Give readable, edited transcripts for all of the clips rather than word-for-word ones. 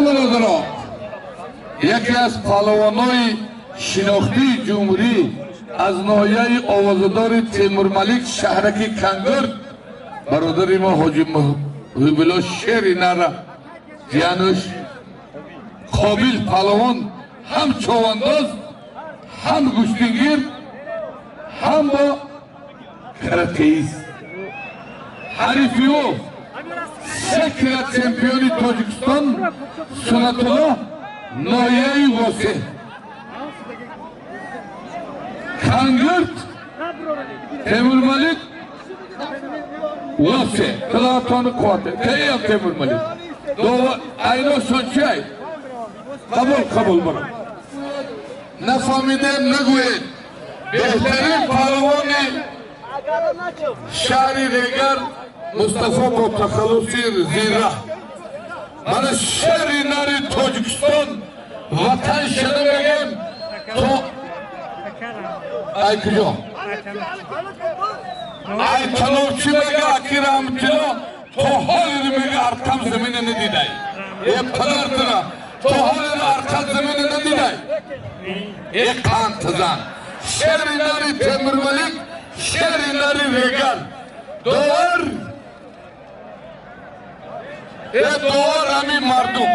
Бародаро, яке аз паҳлавонои шинохтии ҷумҳурӣ аз ноҳияи овозадори Темурмалик, шаҳраки Кангурд, бародари мо Ҳоҷи Муҳибулло шери нара ҷиянуш Қобил паҳлавон, ҳам човандоз, ҳам гӯштингир, ҳам бо каратеист. Ҳарифи ӯ се кира чемпиони Тоҷикистон Сунатулло, ноҳияи Восеъ. Кангурд, Темурмалик, Восеъ. Худотони қуввате. Каям Темурмалик? Айношон чиай? Қабул, қабул барам. Нафаҳмидем нагӯед. Беҳтарин паҳлавони шаҳри Регар Мустафо бо тахаллуси Зира. Мана шери нари Тоҷикистон ватан шуда мегем то ай куҷо? Ай таловчӣ мега аки Раҳматулло то ҳолиро мега арқам замина надидай. Е падартара то ҳолиро арқам замина надидай. Е қантазан. Шери нари Темурмалик, шери нари Регар. Довар е довар ҳамин мардум.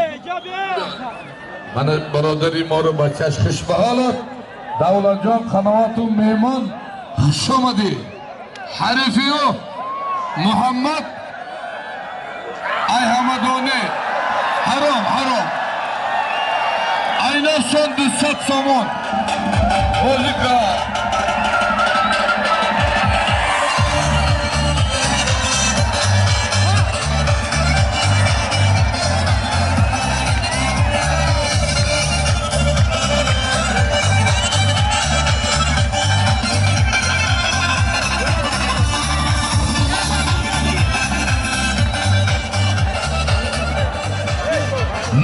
Мана бародари моро бачаш хушбаҳолат. Давлатҷон қаноату меҳмон хуш омадӣ. Ҳарифи ӯ Муҳаммад Айҳамадоне. Ҳаром, ҳаром. Айнашон 200 сомон. Бозика.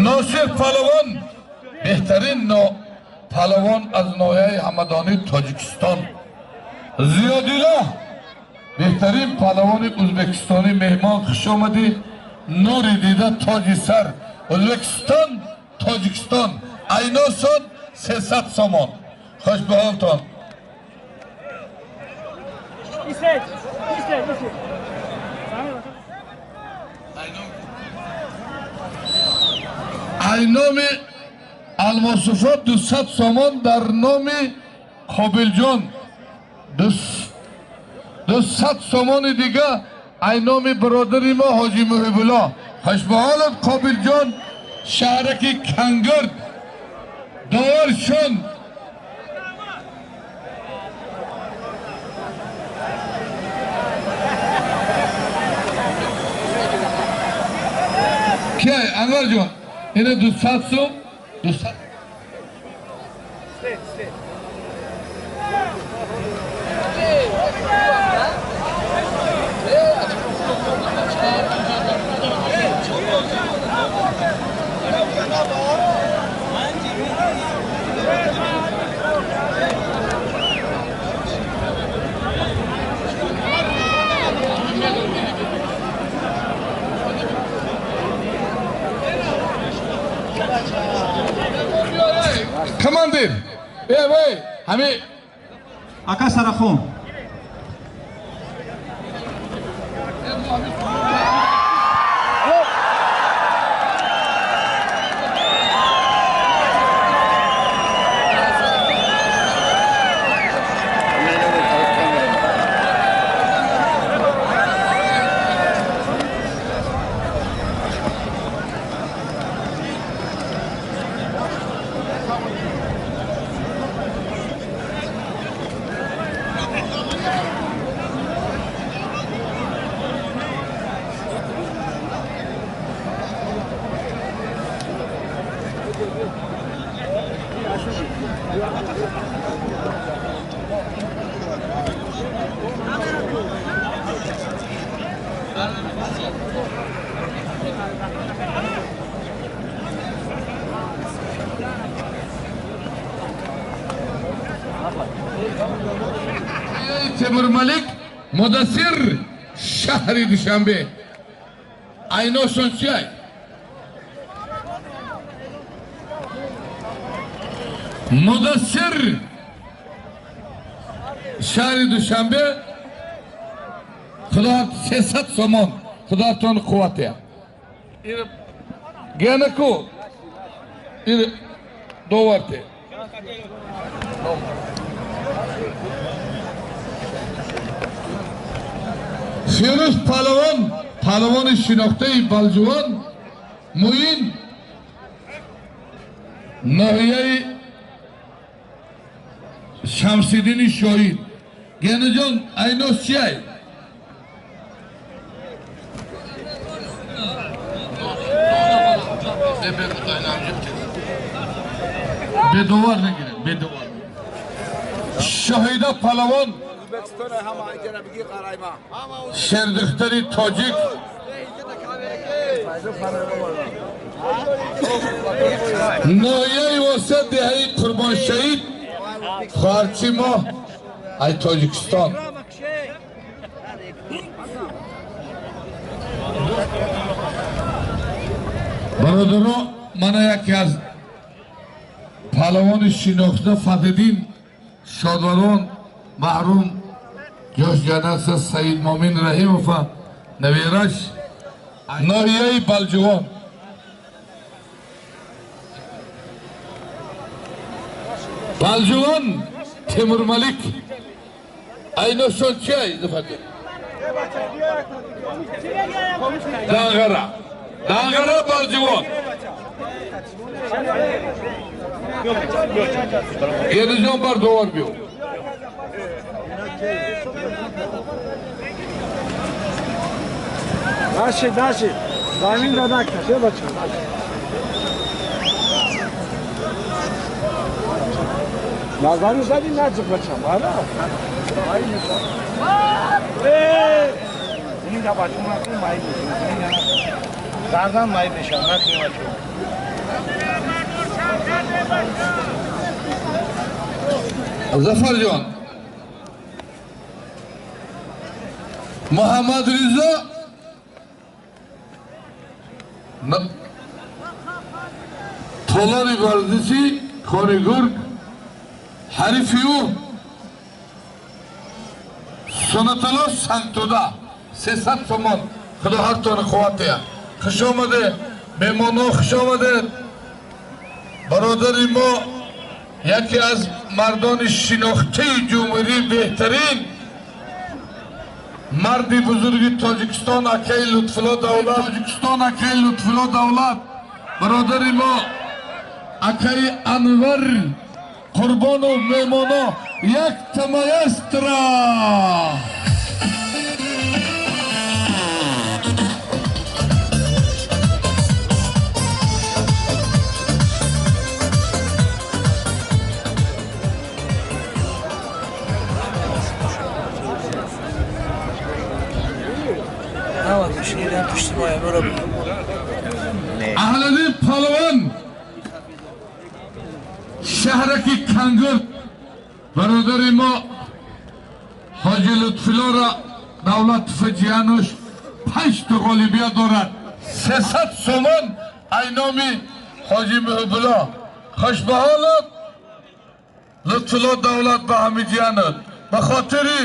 Носир паҳлавон беҳтарин паҳлавон аз ноҳияи Ҳамадонии Тоҷикистон. Зиёдилло беҳтарин паҳлавони ӯзбекистонӣ меҳмон хуш омадӣ. Нури дида тоҷи сар. Ӯзбекистон, Тоҷикистон. Айносон 300 сомон. Хуш ба ҳолтон. Ай номи Алмосуфо 200 сомон дар номи Қобилҷон 200 сомони дига ай номи бародари мо Ҳоҷи Муҳибулло. Хушбаҳолат Қобилҷон, шаҳраки Кангурд. Доваршон ки Анварҷон ине 200 сум, 200. Командир, эй, вей, ҳами ака Сарахон. Темурмалик Мудассир, шаҳри Душанбе. Айношон чиай? Мудассир шаҳри Душанбе, Худо 300 сомон, Худотон қувват диҳад. Генаку доварте. Фирӯз палавон, палавони шинохтаи Балҷувон, Муин, ноҳияи Шамсиддини Шоҳид. Генаҷон, айнос чиай? Бедовар нагирем, бедовар. Шоҳида палавон, шердухтари тоҷик, ноҳияи Восе, деҳаи Қурбоншаҳид, хоҳарчи мо ай Тоҷикистон. Бародаро, мана яке аз палавони шинохта Фатҳиддин Шодварон, маҳрум ҷош ҷанаса Саид Момин Раҳимова, навираш, ноҳияи Балҷувон. Балҷувон Темурмалик, айношон чи ай Зафарҷон? Дангара, Дангара, Балҷувон. Генаҷон, бар довар биё. Наши, наши. Замин дадак, все бача. Назару зади наджик бача, мара. Инга бачуна ку май бишам. Гардан май бишам, на ки бачу. Зафарҷон, Муҳаммад Ризо толори варзиши Конигург, ҳарифи ӯ Сунатулло Сангтуда, 300 сомон. Худо ҳартона қувват диҳад. Хуш омадед, меҳмонҳо, хуш омадед. Бародари мо, яке аз мардони шинохтаи ҷумҳурӣ, беҳтарин марди бузурги Тоҷикистон, акаи Лутфулло Давлат, Тоҷикистон, акаи Лутфулло Давлат, бародари мо акаи Анвар Қурбонов, меҳмоно, якта маэстро. Аҳлиддин палвон, шаҳраки Кангурт, бародари мо ҳоҷи Лутфуллоро Давлатов ҷиянуш 5 та ғолибият дорад. 300 сомон ай номи ҳоҷи Муҳибулло. Хушбаҳолат Лутфулло Давлат ба ҳами ҷиянут, ба хотири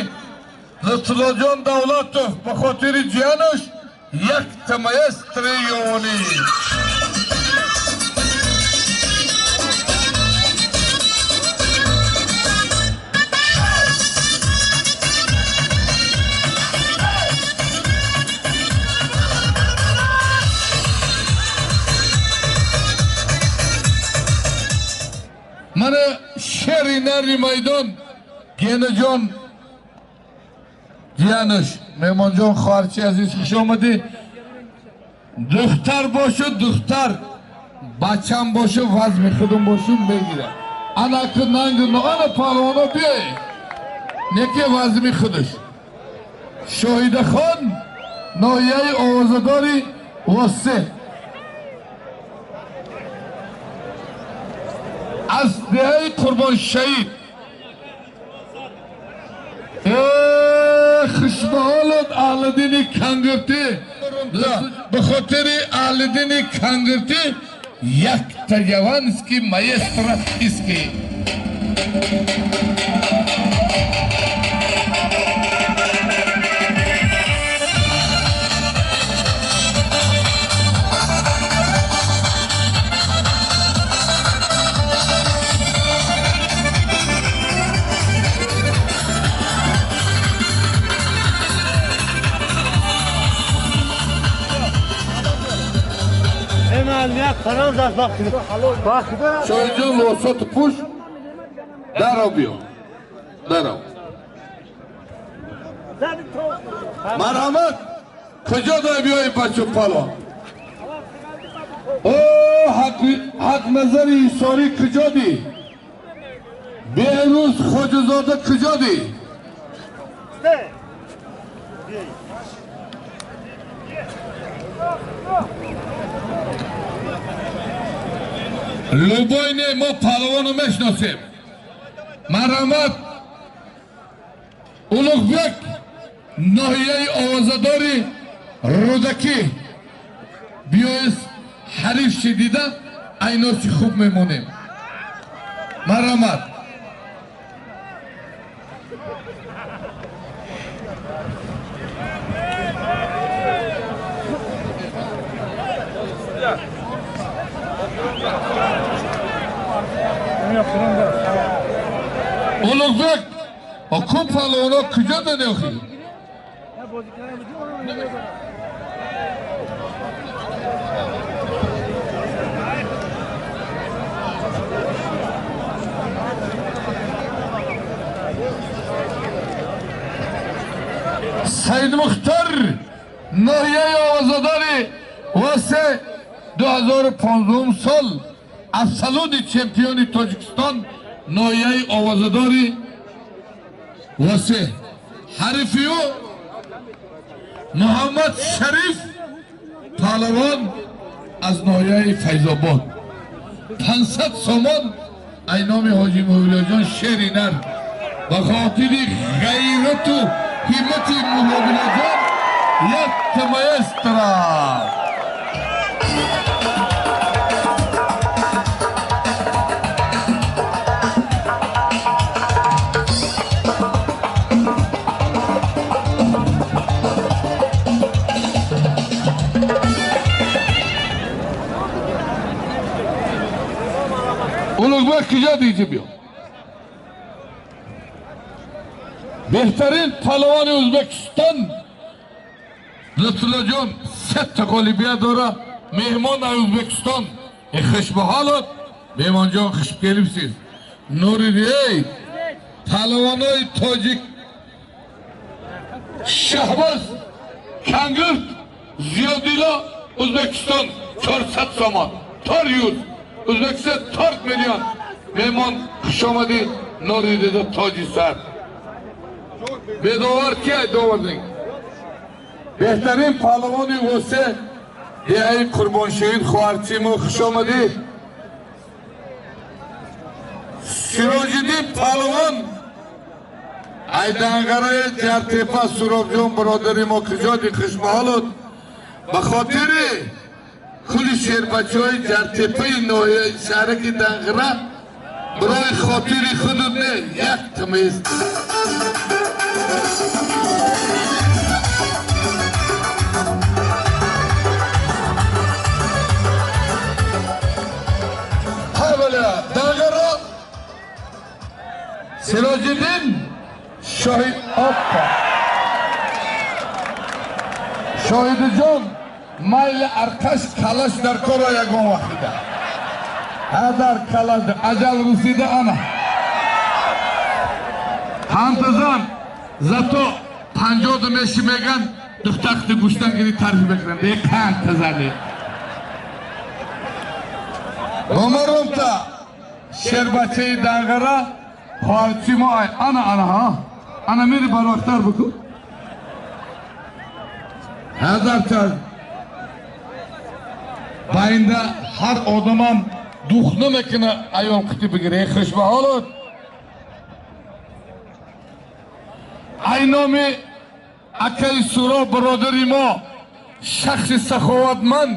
Лутфуллоҷон Давлатов, ба хотири ҷиянуш якта маэстро ёнӣ. Мана шери нари майдон Генаҷон ҷиянуш, меҳмонҷон, хоҳарчи азиз, хуш омадӣ. Духтар бошу, духтар бачам бошу, вазми худум бошу, мегирад. Анаку нангу ана палвоно биёй, неке вазми худаш. Шоҳидахон, ноҳияи овозадори Восе, аз деҳаи Қурбоншаҳид. Хушбаҳолот Аҳлиддини Кангуртӣ, ба хотири Аҳлиддини Кангуртӣ якта яванский маэстро иски. Шоҳидҷон, либосоту пӯш, даро биё, даро. Марҳамат, куҷо дой биёи бачу палвон? О, Ҳақназари Ҳисорӣ куҷо ди? Беҳрӯз Хоҷазода куҷо ди? Любой не, мо палвону мешиносем. Марҳамат, Улуғбек, ноҳияи овозадори Рӯдакӣ, биёез ҳариф шидида айноси хуб мемонем. Марҳамат. Улуғбек, ку палвоно куҷо додӣ охи? Саидмухтор, ноҳияи овозадори Восе, 2015 сол абсолютный чемпиони Тоҷикистон, ноҳияи овозадори Восе. Ҳарифи ӯ Муҳаммад Шариф паҳлавон аз ноҳияи Файзобод. 500 сомон ай номи Ҳоҷи Муҳибуллоҷон шери нар ба хотири ғайрату ҳиммати Муҳибуллоҷон як маэстро. Улуғбек куҷо диҷи биё? Беҳтарин палвони Ӯзбекистон Лутфуллоҷон сета ғолибият дора. Меҳмон аз Ӯзбекистон. Хушбаҳолот меҳмонҷон, хуш келибсиз. Нури палвонои тоҷик Шаҳбоз Кангурт Зиёдило, Ӯзбекистон, 400 сомон, 400, Ӯзбекистон 4 миллион. Меҳмон хушомадӣ, нури дида тоҷи сар. Бедовар ки ай довардин? Беҳтарин паҳлавони Восе деҳаи Қурбоншоҳид хоҳарчимо, хушомадӣ. Сироҷиддин паҳлавон ай Данғараи Ҷартепа, Суробҷон бародари мо куҷоди? Хушбаҳолот. Ба хотири кули шербачаҳои Ҷартепаи ноҳияи шаҳраки Данғара барои хотири худут не, як тамиз. Ҳавала Данғара Сироҷиддин Шоҳид оппа. Шоҳидҷон, майли арқаш калаш дар кора ягон вақтида. Ҳадар калаш ажал русида ана. Ҳантазан зато панҷоду меши меган духтахти гӯштан гири тариф мекунам. Бе қантазани. Ромарумта шербачаи Данғара хоҳарчи мо ай ана ана ҳа. Ана мери барвақттар бикун. Ҳазар байнда ҳар одамам дух намекуна аён қити бигире. Хушбаҳолот. Ай номи акаи Суро бародари мо шахси саховатманд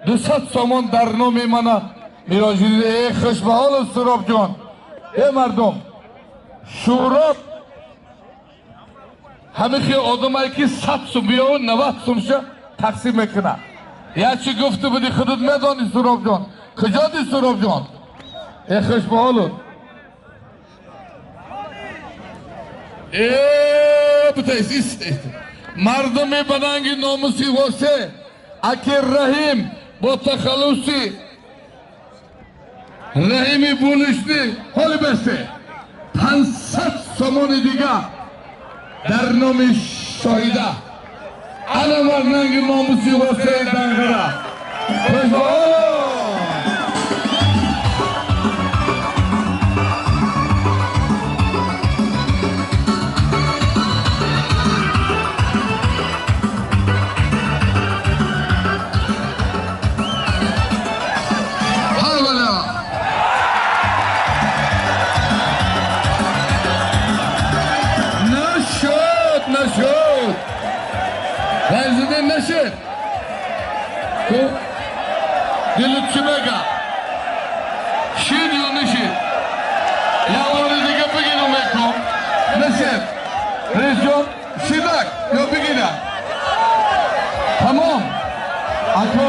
200 сомон дар номи мана мироҷидӣ. Хушбаҳолот Суробҷон. Эй мардум, Шӯроб ҳамихи одамае ки 100 сум биёву 90 сумша тақсим мекунад. Я чӣ гуфту буди худут медонӣ Суробҷон. Куҷо ди Суробҷон? Э хуш ба ҳолут. Э бутайс ист. Мардуми ба нанги номуси восе аки Раҳим бо тахаллуси Раҳими Булишни ҳоли бесте 500 сомони дига дар номи Шоҳида. Ана бар нанги номуси восеи Данғара. Хуш ба ҳолут. نشد دلت چی بگم شید یا نشید یا بار دیگه بگیرم بکن نشد رئیس جان شیدک یا بگیرم تمام اکو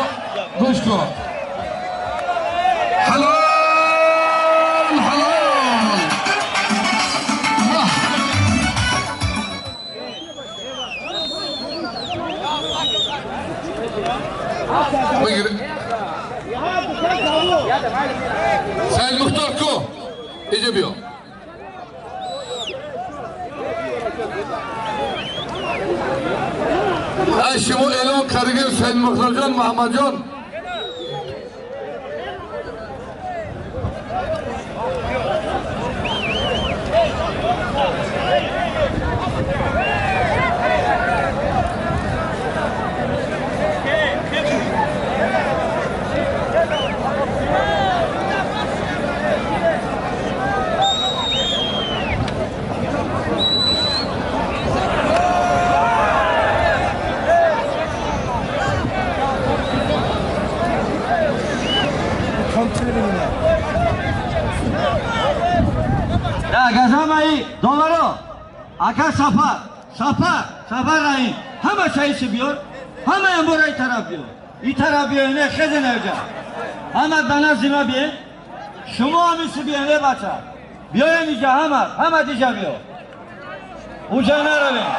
گوش کن حلال حلال سید مختار کو اینجا بیا. از شما اعلام کردیم سید مختار جان محمد جان Долларо, ака Сафар, Сафар, Сафар Раҳим, ҳама шаиси биёр, ҳама амбора и тараф биёр. И тараф биёр, не хезе наҷа. Ҳама дана зима биё. Шумо ҳамиси биё, не бача. Биёем иҷа ҳама, ҳама диҷа биё. Уҷа наравем.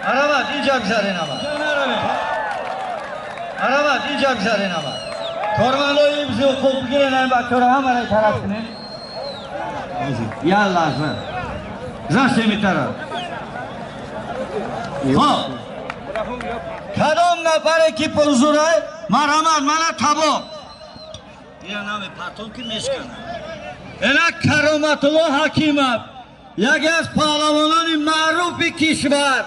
Арават, инҷа гузарен ҳама. Наравем. Арават, инҷа гузарен ҳама. Кормандои ҳифзи ҳуқуқ бигирен ин бачаро ҳамаро и тараф кунем. Я лаҳза. Зашеми тараф. Хоб. Кадом нафаре ки пурзурай, марҳамат, мана табо. Ия нами партон ки мешканам. Ина Кароматулло Ҳакимов, яке аз паҳлавонони маъруфи кишвар.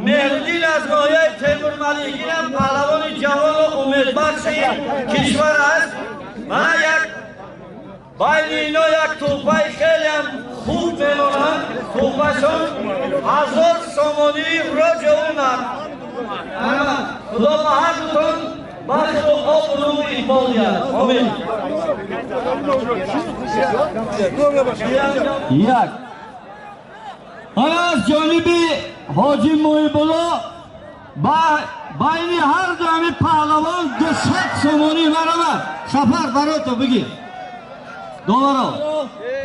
Меҳриддин аз ноҳияи Темурмалик, инам паҳлавони ҷавону умедбахши кишвар аст. Мана як байни ино як тӯҳфаи хелеам хуб мемонанд. Тӯҳфашон 1000 сомонии роҷоунанд. Худо ба ҳар дутон бахту обрӯ иқбол диҳад. Омин. Як. Ана аз ҷониби ҳоҷи Муҳибулло байни ҳар ду ҳамин паҳлавон 200 сомонӣ марҳамат. Сафар барото бигир. Долларо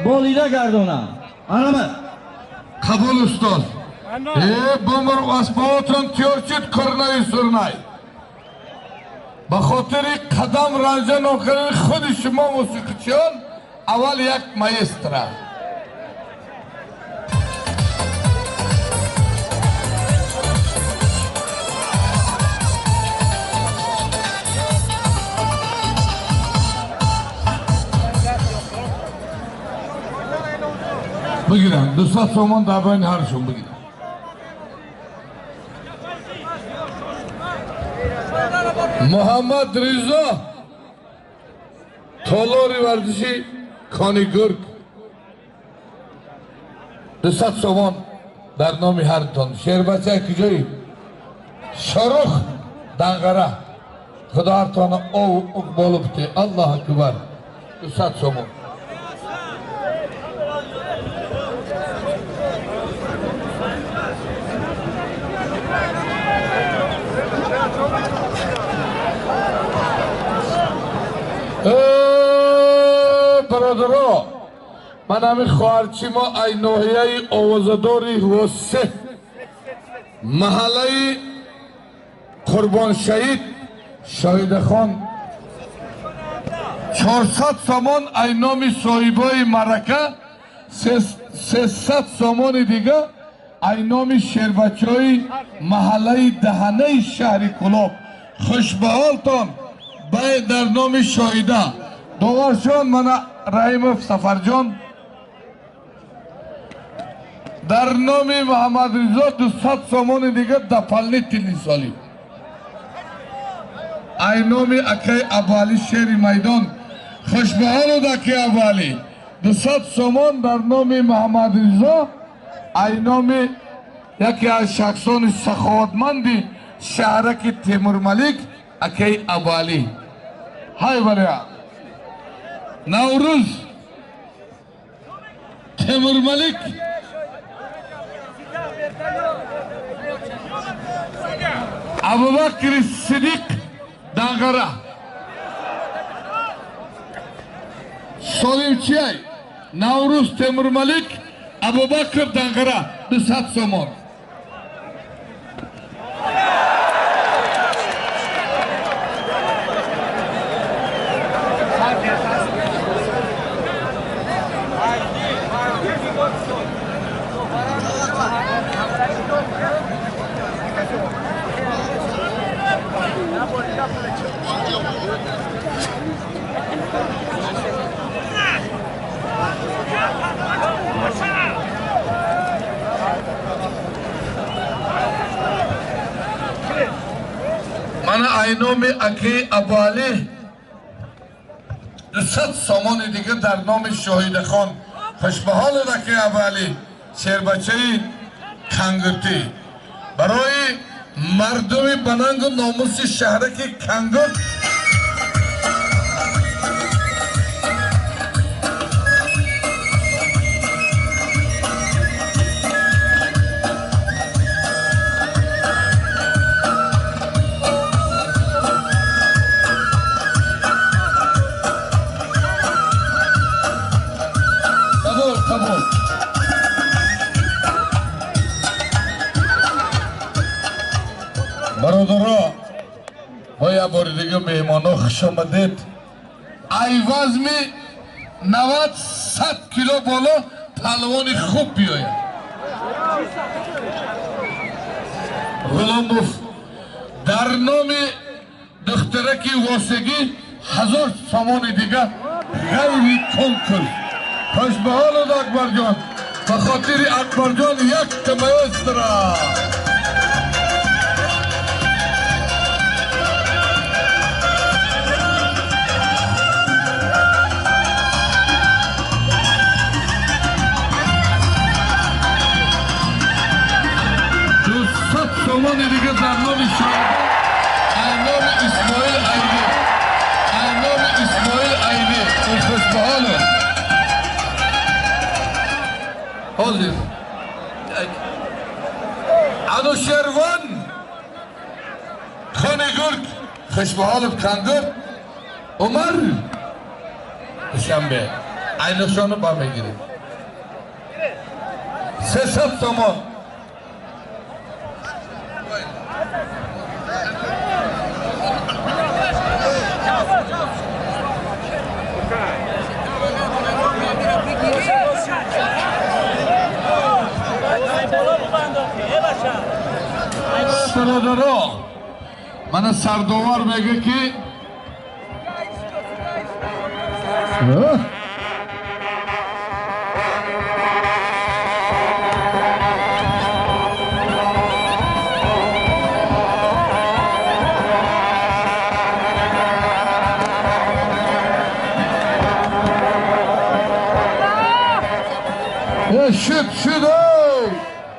болида гардонам. Марҳамат. Қабул устод. Э бумр асбобатон тиёр шуд курнаи сурнай. Ба хотири қадам ранҷа нокардани худи шумо мусиқичиён аввал як маэстро. Бигирам 200 сомон дар байни ҳаршон бигирам. Муҳаммад Ризо толори варзиши Кони Гург 200 сомон дар номи ҳартон. Шербача куҷои? Шорух Данғара. Худо ҳартона ов иқболу бите. Аллоҳ акбар. 200 сомон. Бародаро, ман ҳамин хоҳарчи мо ай ноҳияи овозадори Восеҳ, маҳаллаи Қурбоншаҳид, Шоҳидахон, 400 сомон ай номи соҳибои маърака, 300 сомони дига ай номи шербачаҳои маҳаллаи Даҳанаи шаҳри Кӯлоб. Хушбаҳолтон бай дар номи Шоҳида. Доваршон мана Раҳимов Сафарҷон дар номи Муҳаммадризо 200 сомони дига дополнительный соли. Ай номи акай Абуалӣ шери майдон. Хушбаҳолуд акай Абуалӣ. 200 сомон дар номи Муҳаммадризо, ай номи яке аз шахсони саховатманди шаҳраки Темурмалик, акай Абуалӣ. Ҳай валия. Наврӯз Темурмалик Абубакри Сидиқ Данғара. Солимчиай Наврӯз Темурмалик Абубакр Данғара 200 сомон. Мана ай номи акаи Абуалӣ 200 сомони дига дар номи Шоҳидахон. Хушбаҳолуд акаи Абуалӣ, шербачаи Кангуртӣ. Барои мардуми банангу номуси шаҳраки Кангурт. Бародаро, бо як бори дига меҳмоно хуш омадед. Ай вазми 90-100 кило боло палвони хуб биёяд. Ғуломов дар номи духтараки Восегӣ 1000 сомони дига ғайри конкурс. Хушбаҳолуд Акбарҷон. Ба хотири Акбарҷон як маэстро. Сомони дига дар номи Шоҳида, ай номи Исмоил Айни, ай номи Исмоил Айни. Хушбаҳолуд. Ҳозир Анушервон Хони Гург, хушбаҳолуд Кангурт Умар Душанбе. Айнушону ба мегирем. 300 сомон. Бародаро, мана сардовар мега ки шуд шуд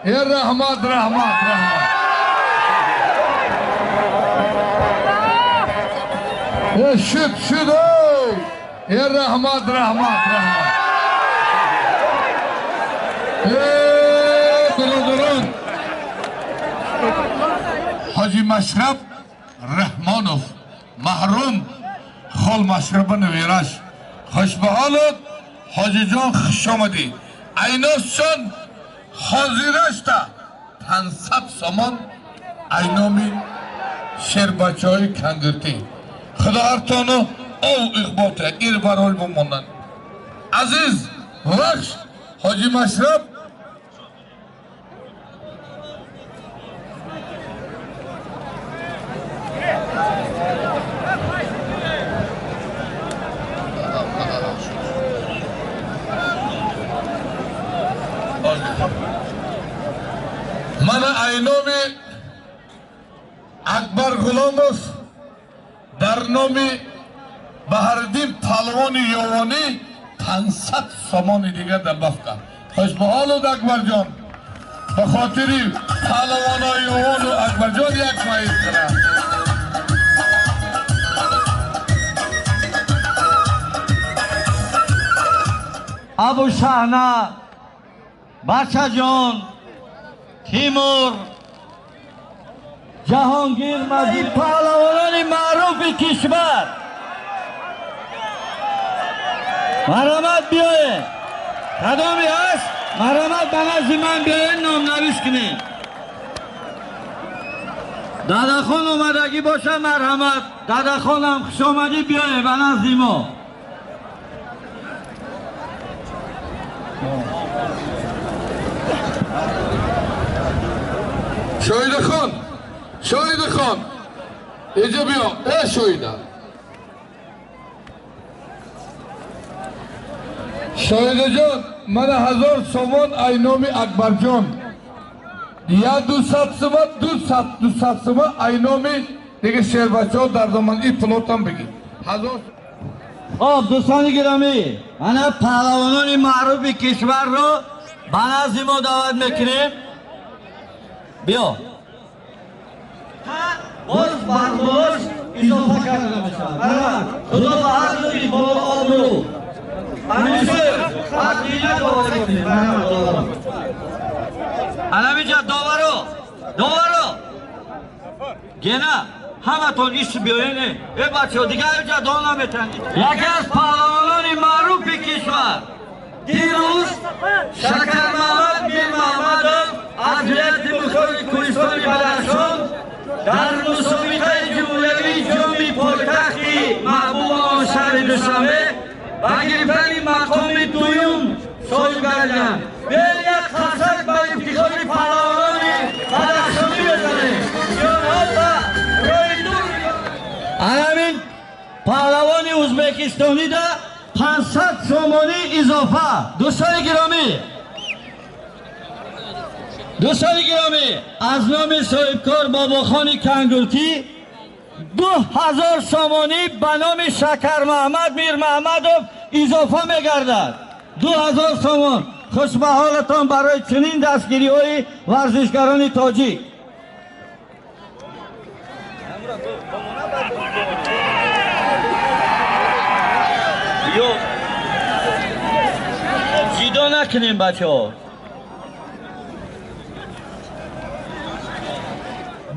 эй раҳмат раҳмат раҳмат. Шуд шуд эй раҳмат раҳмат раҳмат. Бародарон, Ҳоҷи Машраб Раҳмонов маҳрум. Хол Машраба навираш. Хуш ба ҳолат Ҳоҷиҷон, хуш омадӣ. Айносҷон ҳозирашта 500 сомон айноми шербачаҳои Кангуртӣ. Худо ҳартону ов иқбота ир барол бимонанд. Азиз Вахш Ҳоҷи Машраб. Мана айноми Акбар Ғуломов дар номи Баҳриддин палвони Ёвонӣ 500 сомони дигар дар бафка. Хушбаҳолуд, Акбарҷон, ба хотири палвонои Ёвону Акбарҷон як маиз кара. Абу Шаҳна, Бачаҷон, Тимур, Ҷаҳонгир Мазид, паҳлавонони маъруфи кишвар, марҳамат биёед. Кадоме ҳаст, марҳамат ба назди ман биёед, номнавис кунед. Дадахон омадагӣ боша, марҳамат. Дадахонам, хушомадӣ, биёед ба назди мо. Шоҳидахон, Шоҳидахон, инҷа биё. Э, Шоҳида, Шоҳидаҷон, мана 1000 сомон айноми Акбарҷон, я 200 сума, 200, 200 сума айноми дига шербачаҳо дар доман. И пулотам бигир, 1000. Хоб, дӯстони гиромӣ, ана паҳлавонони маъруфи кишварро ба назди мо даъват мекунем. Биё, боз барбош изофа карда мешавад. Марҳамат, худо ба ҳар дуи боло обрӯ. Ҳамеша ҳақина доварӣ кунед. Марҳамат, доваро. Анамиҷа доваро, доваро, гена ҳаматон иш биёен. Э, бачаҳо, дигар инҷа дон наметанед. Яке аз паҳлавонони маъруфи кишвар дирӯз Шакармаҳмад Мирмаҳмадов аз вилояти Мухтори Кӯҳистони Бадахшон дар мусобиқаи ҷумҳуриявии ҷоми пойтахти маҳбуба он шаҳри Душанбе ба гирифтани мақоми дуюм соҳиб гардиданд. Биёед, як қарсак ба ифтихори паҳлавонони бадахшонӣ бизанем, ки онҳо ба роҳи дур. Анамин паҳлавони ӯзбекистонида 500 сомонӣ изофа. Дӯстони гиромӣ, дӯстони гиромӣ, аз номи соҳибкор Бобохони Кангуртӣ 2000 сомонӣ ба номи Шакармаҳмад Мирмаҳмадов изофа мегардад. 2000 сомон. Хушбаҳолатон барои чунин дастгириҳои варзишгарони тоҷик. Ё ҷидо накунем, бачаҳо.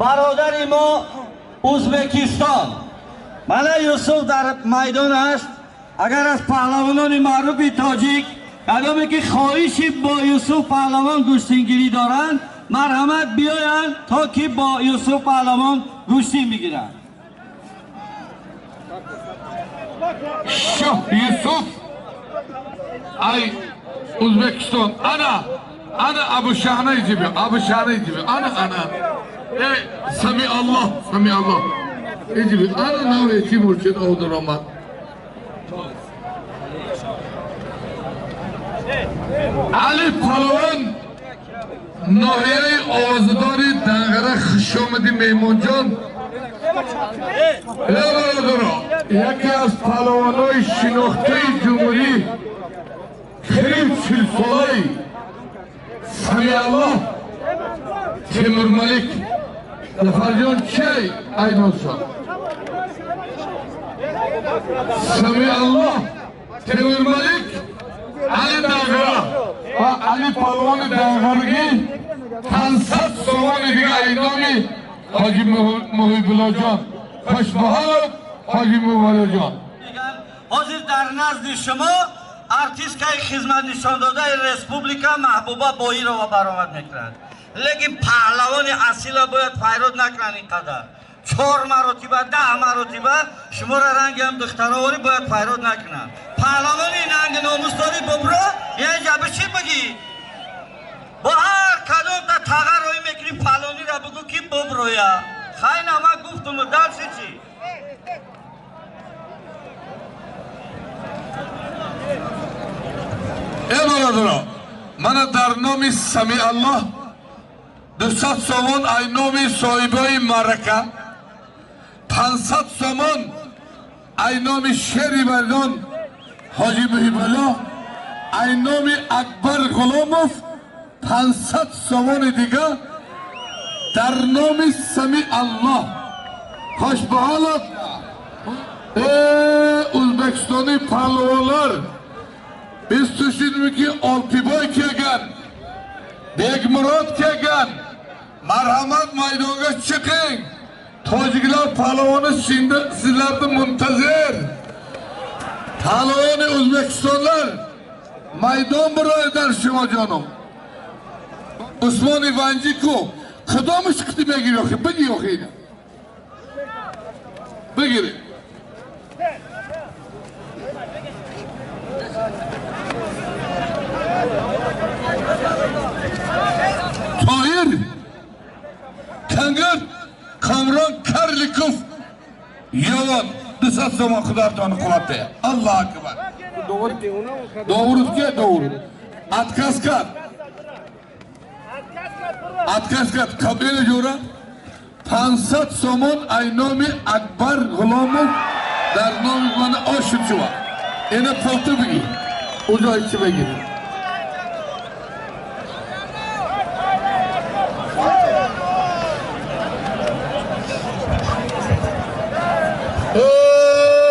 Бародари мо Ӯзбекистон, мана Юсуф дар майдон аст. Агар аз паҳлавонони маъруфи тоҷик кадоме ки хоҳиши бо Юсуф паҳлавон гӯштингирӣ доранд, марҳамат биёянд, то ки бо Юсуф паҳлавон гӯштин бигиранд. Шоҳ Юсуф ай Ӯзбекистон. Ана, ана Абу Шаҳна иҷиби, Абу Шаҳна иҷиби. Ана, ана, э, сами Аллоҳ, сами Аллоҳ иҷиби. Ана навре Тимурчид овдир омад. Али палвон, ноҳияи овоздори Данғара, хушомадӣ, меҳмонҷон. Э, бародаро, яке аз палвонои шинохтаи ҷумҳурӣ, қариб 40-солаи Самиаллоҳ Темурмалик. Зафарҷон, чай айнонсон Самиаллоҳ Темурмалик Али Данғара ва Али палвони Данғаргӣ 500 сомони дига айноми Ҳоҷи Муҳибуллоҷон. Хушбаҳолов, Ҳоҷи Муҳибуллоҷон. Ҳозир дар назди шумо артисткаи хизматнишондодаи республика Маҳбуба Боирова баромад мекунад. Лекин паҳлавони асила бояд файрод накунанд ин қадар. 4 маротиба, 10 маротиба шуморо ранги ҳам духтароварӣ бояд файрод накунанд. Паҳлавони нанги номус дорӣ бобро, яъне ҷабр чӣ бигӣ? Бо ҳар кадомта тағар рӯй мекунӣ паҳлавонира бигӯ ки боброя. Хайна ман гуфтум дарси чӣ? Эй бародаро, мана дар номи Сами Аллоҳ 200 сомон ай номи соҳибои маърака, 500 сомон ай номи шери мардон Ҳоҷи Муҳибуллоҳ, ай номи Акбар Ғуломов 500 сомони дига дар номи Сами Аллоҳ. Хош ба ҳолат, Ӯзбекистони паҳлавонлар, biz tushundikki Oltiboy kelgan, Bekmurod kelgan, marhamat maydonga chiqing. Tojiklar pahlavoni sizlarni muntazir. Pahlavoni O'zbekistonlar maydon biroydan shuma jonim. Usmon Ivanjiku qadami chiqdi begir yo'q, bigi yo'q edi. Bigir. Tohir Kangir Kamron Karlikov Yovon 200 сомон Худотон quvvat ber. Allohu akbar. Doğrutga doğru. Отказ кард. Отказ кард. Қабила ҷура 500 сомон ай номи Акбар Ғуломов дар номи ман ошиб шува. Ина фото бигир. Уҷо чӣ бигир.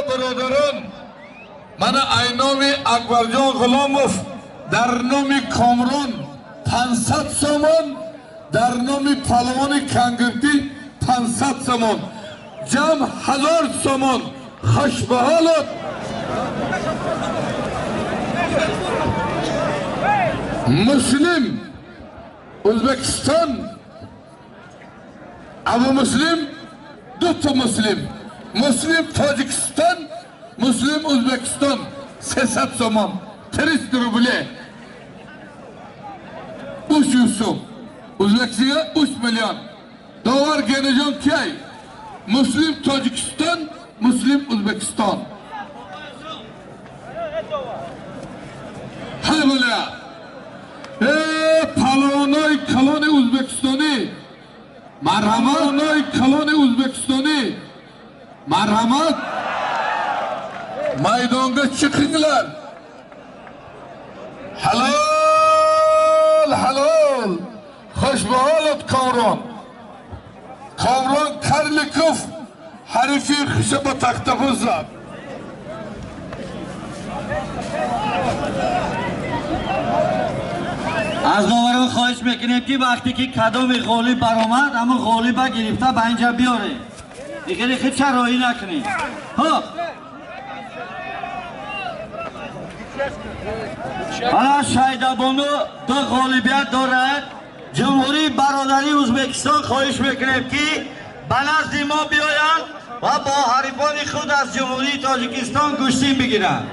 Бародарон, мана ай номи Акбарҷон Ғуломов дар номи Комрон 500 сомон, дар номи палвони Кангиртӣ 500 сомон, ҷамъ 1000 сомон. Хуш ба ҳолат. Муслим Ӯзбекистон, Абу Муслим, дута Муслим, Муслим Тоҷикистон, Муслим Ӯзбекистон 300 сомон, 300 рубле. 300 сом. Ӯзбекистонga 3 миллион. Довар Генаҷон кай? Муслим Тоҷикистон, Муслим Ӯзбекистон. Ҳай бола. Палвонои калони Ӯзбекистонӣ, марҳамат, калони Ӯзбекистонӣ, марҳамат, maydonga chiqinglar. Halol, halol. Xush ba holat Komron. Komron Karlikov harifi xishaba taxtapuz zad. Аз доварон хоҳиш мекунем ки вақте ки кадоми ғолиб баромад, ҳамон ғолиба гирифта ба инҷа биёрем. Дигар хича роҳӣ накунем. Хоб. Ҳала Шайдабону ду ғолибият дорад. Ҷумҳурии бародарии Ӯзбекистон хоҳиш мекунем ки ба назди мо биёянд ва бо ҳарифони худ аз Ҷумҳурии Тоҷикистон гӯштин бигиранд.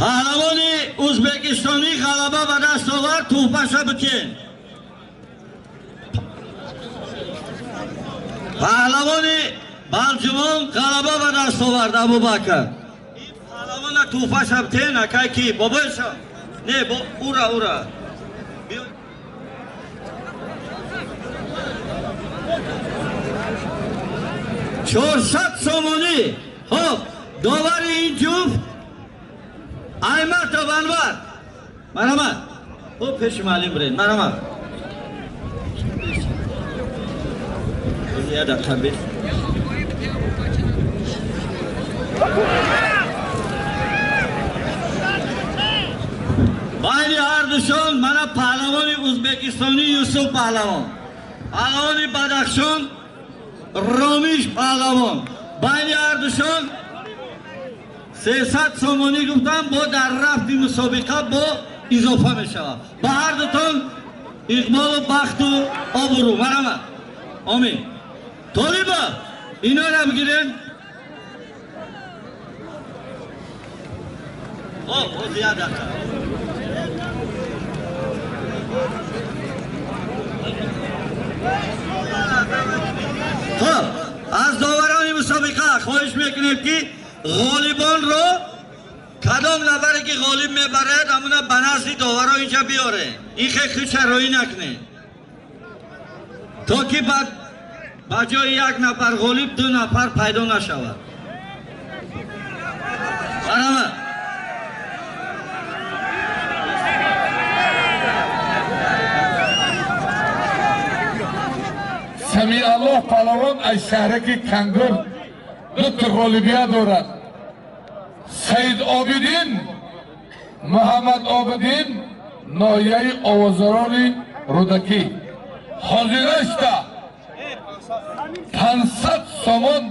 Паҳлавони ӯзбекистонӣ ғалаба ба даст овард, туҳфаша битен. Паҳлавони Балҷумон ғалаба ба даст овард, Абубакр. Ин паҳлавона туҳфаша битен, акай ки? Бобоиша? Не, ура, ура. 400 сомонӣ. Хоб, довари ин ҷуфт Айматов Анвар. Марҳамат. Хоб, пеши муаллим биред. Марҳамат. Я дақиқа бир. Байни ҳар душон мана паҳлавони Ӯзбекистонӣ Юсуф паҳлавон, паҳлавони Бадахшон Ромиш паҳлавон. Байни ҳар душон 300 сомонӣ гуфтам, бо дар рафти мусобиқа бо изофа мешавад. Ба ҳар дутон иқболу бахту обрӯ. Марҳамат. Омин. Толиба, инора бигирен. Хоб, боз як дақиқа. Хоб, аз доварони мусобиқа хоҳиш мекунем ки ғолибонро кадом нафаре ки ғолиб мебарад, ҳамуна ба назди доваро инҷа биёре. Ин хел худшароӣ накунед, то ки ба ҷои як нафар ғолиб ду нафар пайдо нашавад. Марҳамат. Самиаллоҳ паҳлавон аз шаҳраки Кангур ду та ғолибият дорад. Саид Обидин, Муҳаммад Обидин, ноҳияи Овозарони Рӯдакӣ. Ҳозирашта 500 сомон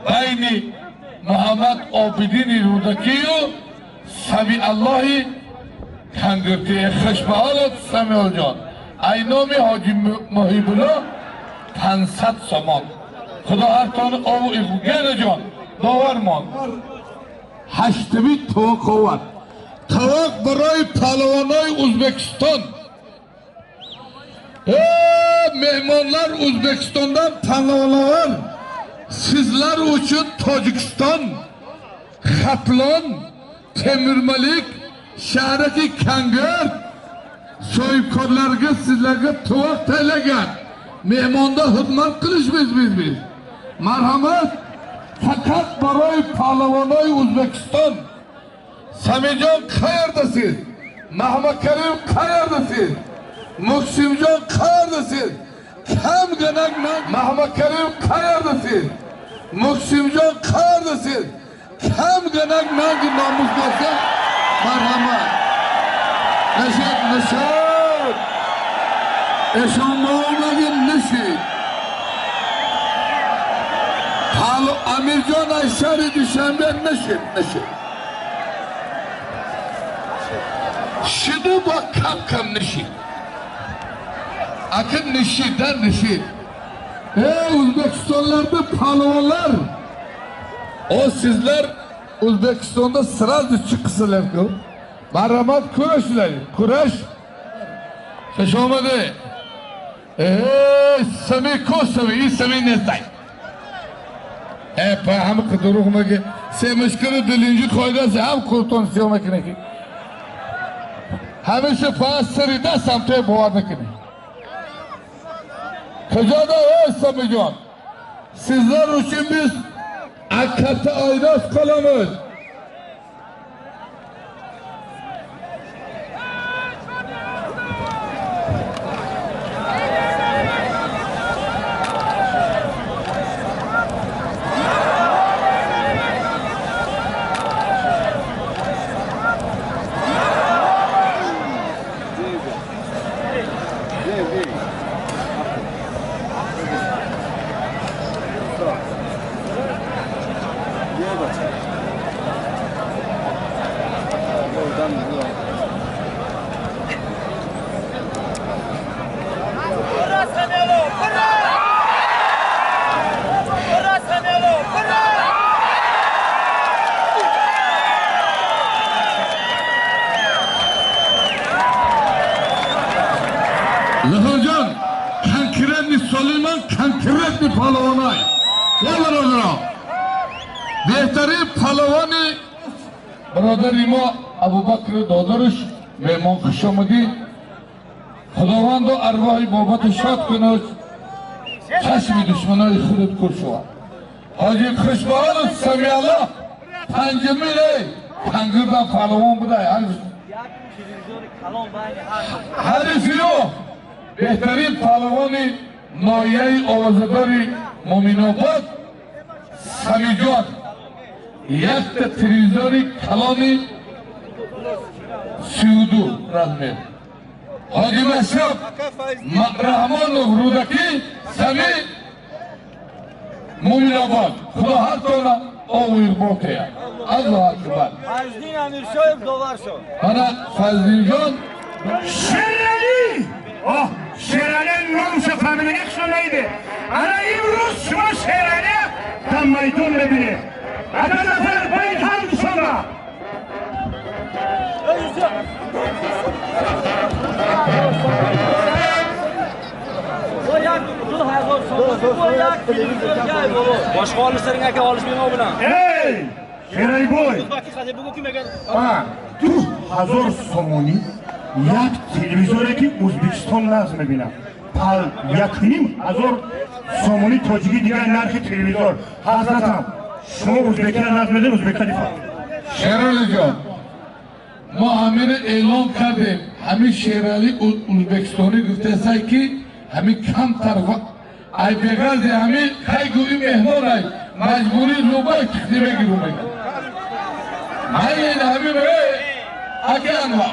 байни Муҳаммад Обидини Рӯдакию Самиаллоҳи Кангуртӣ. Хушбаҳолат Самиалҷон. Ай номи ҳоҷи Муҳибулло 500 сомон. Худо ҳартон ову иғгенаҷон довар мон. Ҳаштами товоқ овард. Товоқ барои паҳлавонои Ӯзбекистон. Меҳмонлар Ӯзбекистондан паҳлавонлар sizlar uchun Tojikiston, Xatlon, Temurmalik, shahraki Kangir so'yibkorlarga sizlarga tuvoq tayyorlagan. Mehmonda xizmat qilishmiz biz. Marhamat, faqat baroi pahlavonoi O'zbekiston. Samijon qayerdasiz? Mahmakarim qayerdasiz? Muhsinjon qayerdasiz? Kamgina Mahmakarim qayerdasiz? Muhsinjon qayerdasiz? Kamgina nangi nomus bo'lsa, marhamat. Nashad, nashad. Eshonmovlagi nishid. Halo Amirjon аз шаҳри Душанбе нишид, нишид. Шиду бо кам кам нишид. Акин нишид, нишид. Ey O'zbekistonlarda pahlavonlar, o sizlar O'zbekistonda сразу chiqsizlar-ku. Marhamat, kurashlar, kurash. Xush omadi. Ey, sami ko'sami, sami nesay. Ey, ham qidiruq magi, semishkini dilinji qoidasi ham qurton siyoma kinaki. Hamisha faqat sirida samtoy bovar nakini. Kujada ey Samijon? Sizlar uchun biz akata aynas qilamiz. Zafarjon, конкретный Сулеймон, конкретный палвонай. Беҳтарин палвони бародари мо Абубакр додараш меҳмон хуш омадӣ. Худовандо арвоҳи бобату шод кунад, чашми душманои худат кур шавад. Ҳоҷи Хушбаҳолов Самиаллоҳ панҷумин пангирдан палвон будай. Ҳарифиё беҳтарин палвони ноҳияи овозадори Муминобод Самиҷон якта телевизори калони 32 размер. Ҳоҷи Машраб Раҳмонов Рӯдакӣ Сами Муминобод. Худо ҳартона овуйбон кая. Аллоҳу акбар. Фазлин Амиршоев довар шуд. Мана Фазлинҷон Шерали! Оҳ, Шерали номша фамилия шунайде. Ана имрӯз шумо Шерали дар майдон мебинед. Ана нафар байд ҳам шумо. Boshqa olishlaring aka olishmayman bilan. Ey, Шералибой! 2000 сомонӣ як телевизоре ки Ӯзбекистон нағз мебинам. 1500 сомонӣ тоҷикӣ дигар нархи телевизор. Ҳазратам, шумо ӯзбекиро нағз медонед, ӯзбекка дифоъ. Шералиҷон, мо ҳамиро эълон кардем. Ҳамин Шерали ӯзбекистонӣ гуфтасай ки ҳамин камтар ай беғарзи ҳамин хай гӯи меҳмон ай маҷбурӣ рӯбай кихти мегиру мега. Ҳамин ҳамин ака Анвар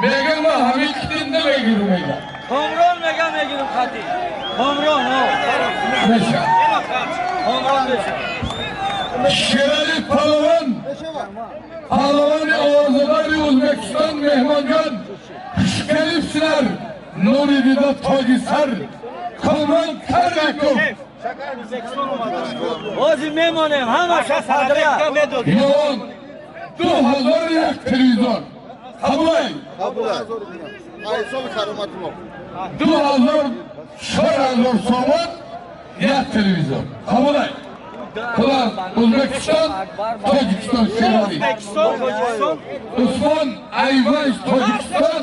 мега ма ҳамин кихти намегиру мега. Комрон мега мегирум хати. Комрон, ҳо. Меша. Комрон меша. Шерали палаван, палавани овозадори Ӯзбекистон меҳмонҷон, хушкелибсилар, нури дида тоҷи сар, Комрон Карликов. Ҳозир мемонем, ҳамаша садра. Йон, 2001 телевизор. Қабулай. 2000 4000 сомон як телевизор. Қабулай. Хулас, Ӯзбекистон, Тоҷикистон Шерали. Усмон Айванж Тоҷикистон,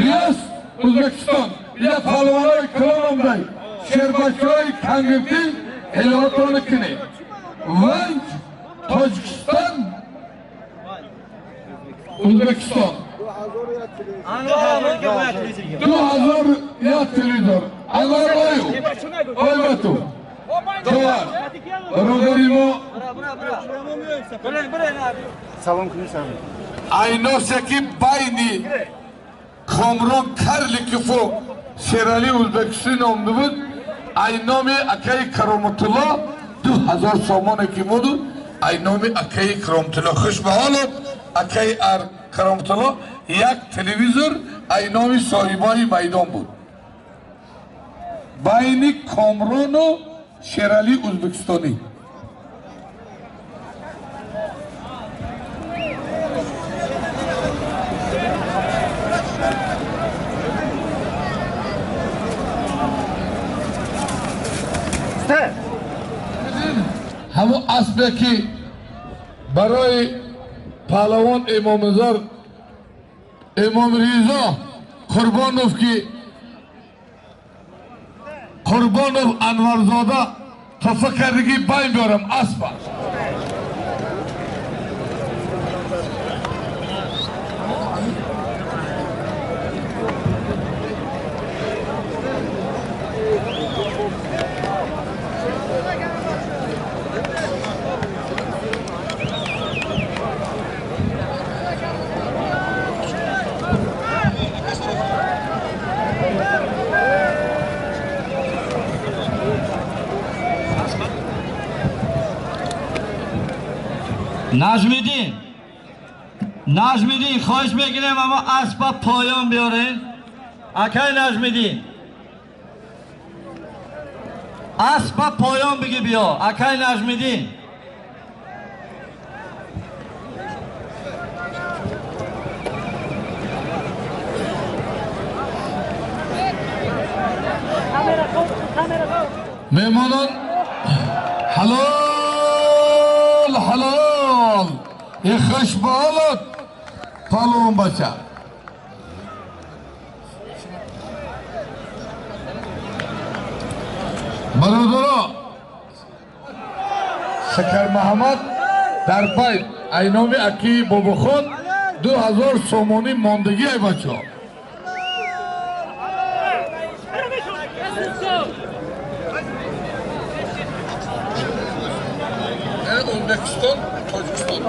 Риёс Ӯзбекистон. Я палвонои калономдай, шербачаҳои кангирдӣ ҳилоатона кунед. Ванж Тоҷикистон, Ӯзбекистон. 2000 як телевизор. Анвар Ою, Ойбату. Довар. Бародари мо айносе ки байни Комрон Карликову Шерали Ӯзбекистон номда буд, ай номи акаи Кароматулло 2000 сомоне ки буду, ай номи акаи Кароматулло. Хуш ба ҳолот акаи Кароматулло як телевизор ай номи соҳибони майдон буд. Байни Комрону Шерали Ӯзбекистонӣ. Ҳамон аспе ки барои паҳлавон Имомназар Имом Ризо Қурбонов ки Қурбонов Анварзода туҳфа кардагӣ байн биёрам аспа. Najmiddin, Najmiddin хоҳиш мекунем аммо аспа поён биёрен. Акай Najmiddin, аспа поён биги биё. Акай Najmiddin. Меҳмонон ҳалол ҳалол хуш ба ҳолот палвон бача. Бародаро, Шакар Муҳаммад дар байт ай номи акии Бобохон 2000 сомонӣ мондагӣ ай бачаҳо. Ӯзбекистон, Тоҷикистон.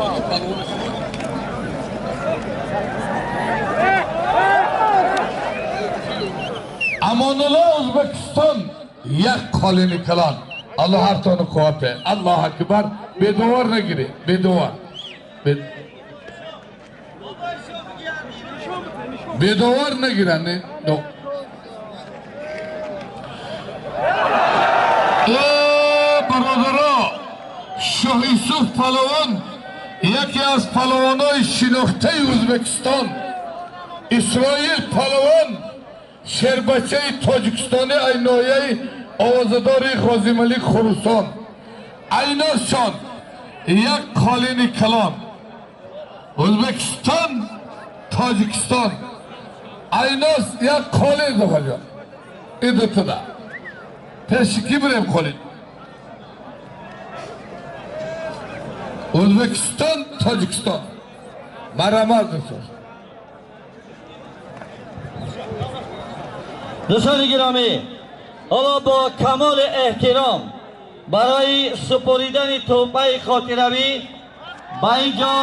Як қолини калон. Аллоҳ ҳартони қувват. Аллоҳ акбар. Бедовар нагире. Бедовар. Бедовар нагиранд. Бародаро, Шоҳ Юсуф палавон яке аз палавонҳои шинохтаи Ӯзбекистон, Исроил палавон шербачаи тоҷикистонӣ ай ноҳияи овозадори Ғозималик Хурусон. Айносшон як қолини калон. Ӯзбекистон, Тоҷикистон. Айнос як қолин зафарҷон. Идутуда. Пеши ки бирем қолин? Ӯзбекистон, Тоҷикистон. Марҳамат дӯстон. Дӯстони гиромӣ, ҳоло бо камоли эҳтиром барои супоридани тӯҳфаи хотиравӣ ба инҷо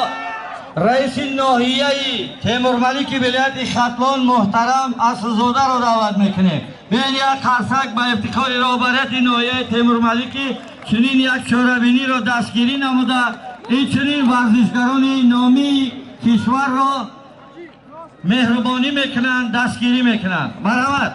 раиси ноҳияи Темурмалики вилояти Хатлон муҳтарам Аслзодаро даъват мекунем. Биёед як қарсак ба ифтихори роҳбарияти ноҳияи Темурмалики чунин як чорабиниро дастгирӣ намуда, инчунин варзишгарони номии кишварро меҳрубонӣ мекунанд, дастгирӣ мекунанд. Марҳамат.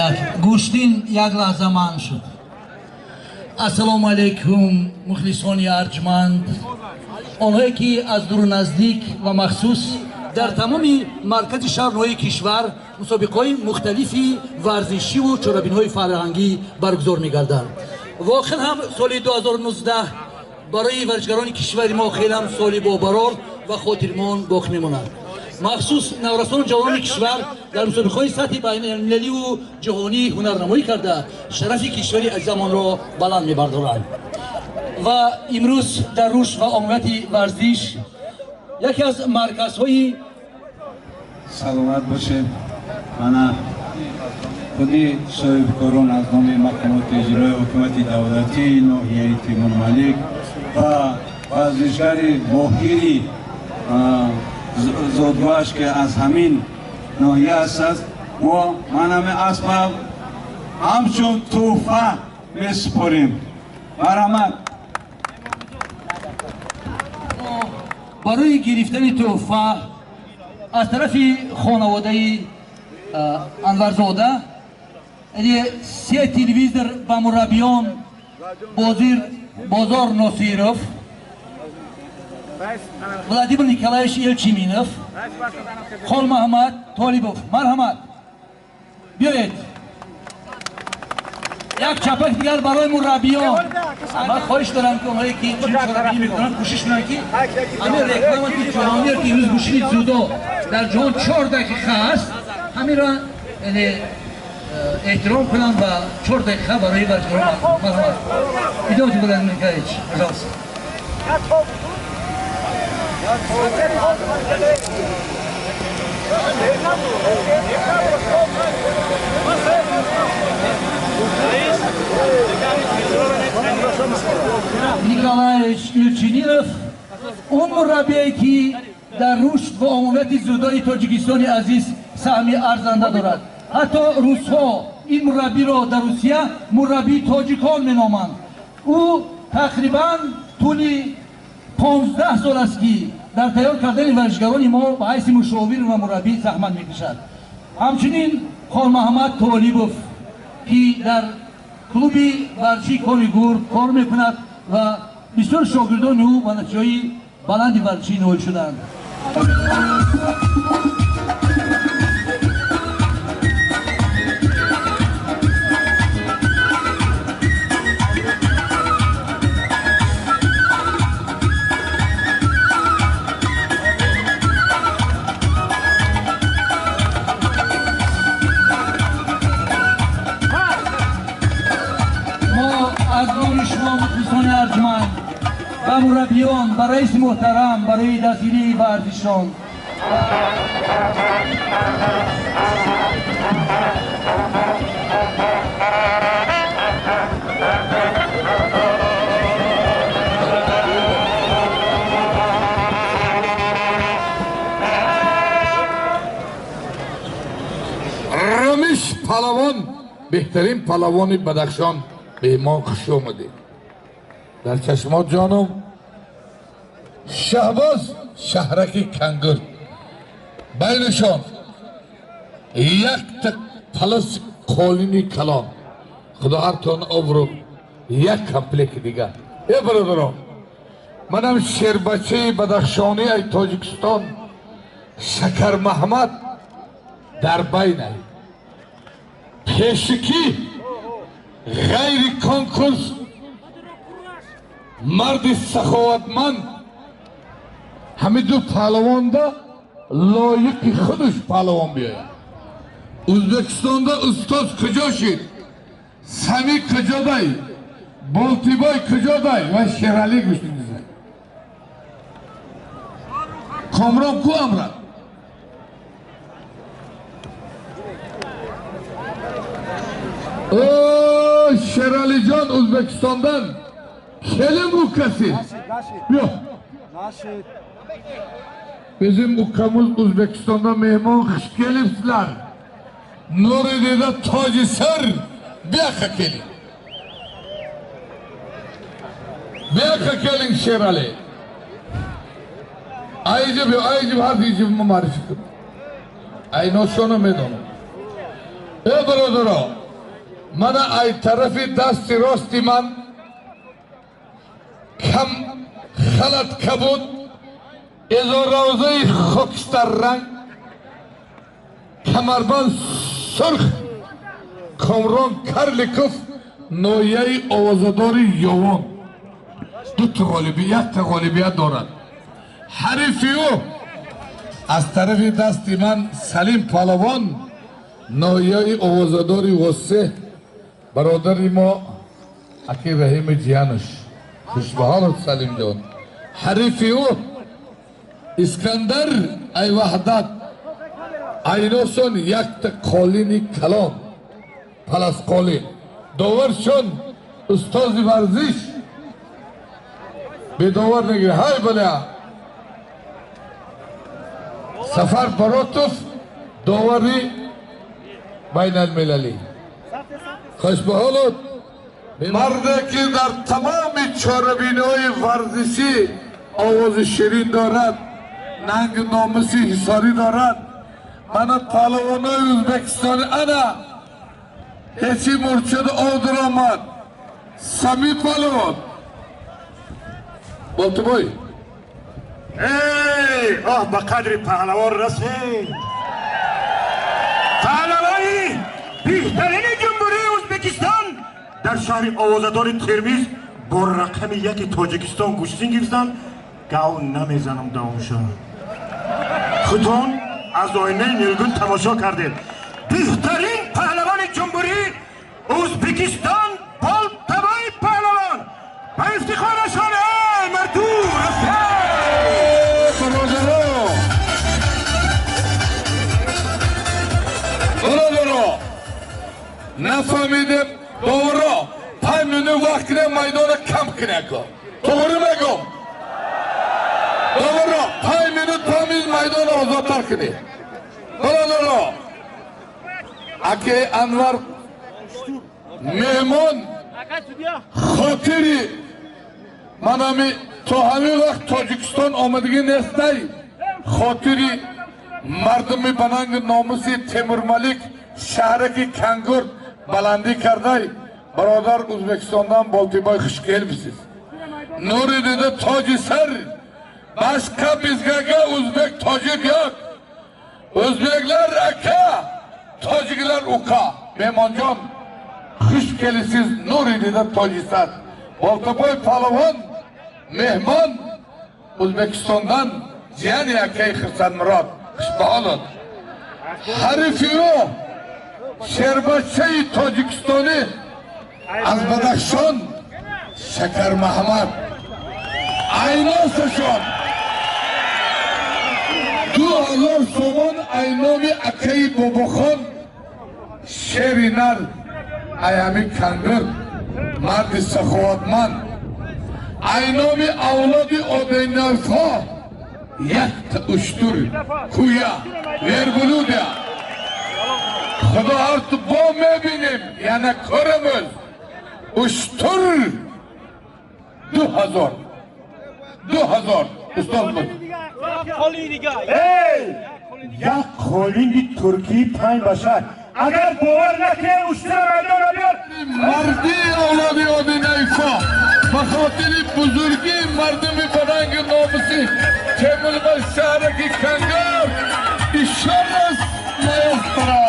Як гӯштин як лаҳза манъ шуд. Ассалому алайкум, мухлисони арҷманд, онҳое ки аз дуру наздик ва махсус дар тамоми маркази шаҳр ноҳияи кишвар мусобиқаҳои мухталифи варзишиву чорабиниҳои фарҳангӣ баргузор мегарданд. Воқеан ҳам соли 2019 барои варзишгарони кишвари мо хеле ҳам соли бобарор ва хотирмон боқӣ мемонад. Махсус наврасону ҷавонони кишвар дар мусобиқаҳои сатҳи байналмилаливу ҷаҳонӣ ҳунарнамоӣ карда, шарафи кишвари азизамонро баланд мебардоранд. Ва имрӯз дар рушд ва оммияти варзиш яке аз марказҳои саломат бошед. Мана худи соҳибкорон аз номи мақомоти иҷрои ҳукумати давлатии ноҳияи Темурмалик ва варзишгари моҳири зодгоҳаш ки аз ҳамин ноҳия аст, мо ман ҳамин аспа ҳамчун тӯҳфа месупорем. Марҳамат. Барои гирифтани тӯҳфа аз тарафи хонаводаи Анварзода се телевизор ба мураббиён Бозор Носиров, Владимир Николаевич Элчиминов, Холмаҳмад Толибов. Марҳамат, биёед. Як чапак дигар барои мураббиён. Ман хоҳиш дорам ки онҳое ки чунин чорабинӣ мекунанд кӯшиш кунанд ки ҳамин реклама ки ҷаҳониро ки имрӯз гӯштини дзюдо дар ҷаҳон 4 дақиқа аст, ҳаминро эҳтиром кунанд ва 4 дақиқа барои варзишгарон. Марҳамат. Идемте, Владимир Николаевич, пожалуйста. Николаевич Ильчининов, он мураббие ки дар рушд ва оммияти дзюдои Тоҷикистони азиз саҳми арзанда дорад. Ҳатто русҳо ин мураббиро дар Русия мураббии тоҷикон меноманд. Ӯ тақрибан тӯли 15 сол аст ки дар тайёр кардани варзишгарони мо ба ҳайси мушовир ва мураббӣ заҳмат мекашад. Ҳамчунин Холмаҳмад Толибов ки дар клуби варзишии Кони Гур кор мекунад ва бисёр шогирдони ӯ ба натиҷаҳои баланди варзишӣ ноил шуданд. Ба мураббиён, ба раиси муҳтарам барои дастгирии варзишон. беҳтарин палавони Бадахшон меҳмон хуш омадед. Дар чашмот ҷонум Шаҳбоз шаҳраки Кангур. Байнашон якта палас қолини калон. Худо ҳартон обрӯ як комплекти дигар. Э бародарон, манам шербачаи Бадахшонӣ ай Тоҷикистон Шакар Маҳмад дар байнай. Пешикӣ ғайри конкурс марди саховатманд ҳамин ду паҳлавонда лоиқи худаш паҳлавон биёяд. Ӯзбекистонда устоз куҷо шид? Сами куҷодай? Болтибой куҷодай? Ва Шералӣ гӯштингизай. Комрон ку амрад? О, Шералиҷон Ӯзбекистондан келин ukasi. Биё. Bizim ukamız O'zbekistonda mehmon xush kelibsizlar. Nuri deda toji sar bu yoqqa keling. Bu yoqqa keling Sherali. Ayjib, ayjib, har ayjib muarrifi qil. Aynoshoni medonam. Ey birodaro, mana ay tarafi dasti rosti man kam xalat kabud эзоравзаи хокистарранг камарбанд сурх Комрон Карликов ноҳияи овозадори Ёвон дута ғолибият ғолибият дорад. Ҳарифи ӯ аз тарафи дасти ман Салим Палавон ноҳияи овозадори Восеҳ бародари мо аки Раҳими Ҷиянуш. Хушбаҳолат Салимҷон. Ҳарифи ӯ Искандар ай Ваҳдат айносон якта қолини калон паласқолин доваршон устози варзиш бедовар негир. Ҳай баля Сафар Баротов довари байналмилалӣ. Хушбаҳолат марде ки дар тамоми чорабиниҳои варзишӣ овози ширин дорад, нанги номуси ҳисорӣ дорад. Мана палавонои Ӯзбекистони ана ҳечи мурчада одир омад. Сами палавон Болтибой. Эй, оҳ ба қадри паҳлавон расид. Паҳлавони беҳтарини ҷумҳурии Ӯзбекистон дар шаҳри овозадори Термиз бо рақами яки Тоҷикистон гӯштин гирифтанд. Гав намезанам давомша. Худтон аз оинаи нилгун тамошо кардед. Беҳтарин паҳлавони ҷумҳурии Ӯзбекистон Болтабой паҳлавон. Ба ифтихорашон эй марду бародаро, нафаҳмидем доваро 5 минут вақт кунем майдона кам кунем. Тоғри мегӯм. Доваро 5 минут 5 минут майдона озодтар кунед. Бародаро, аке Анвар меҳмон хотири манами то ҳамин вақт Тоҷикистон омадагӣ нестай. Хотири мардуми бананги номуси Темурмалик шаҳраки Кангур баландӣ кардай. Бародар Ӯзбекистондан Болтибой хуш келибсиз. Нури дида тоҷи сар башқа bizgaga o'zbek tojik yo'q. O'zbeklar aka, tojiklar uka. Mehmonjon xush kelibsiz Nuri dida toji sar. Boltaboy polvon mehmon O'zbekistondan jiyani akay Xirsatmurod xushbaholot. Ҳарифи ӯ шербачаи тоҷикистонӣ аз Бадахшон Шакар Маҳмад. Айносашон 2000 сомон айноми акаи Бобохон шери нар аями Кангур марди саховатманд айноми авлоди одайнавҳо якта уштур куя верблюдя. Худо ҳар ту бо мебинем, яна корамӯз. Уштур 2000. 2000. Устод буд. Эй! Як қолинги туркӣ 5 ба 6. Агар бовар накунед, уштура майдона биёр. Марди авлоди Одинаевҳо ба хотири бузургии мардуми баранги номусӣ Темурба шаҳраки Кангар ещё раз маэстро.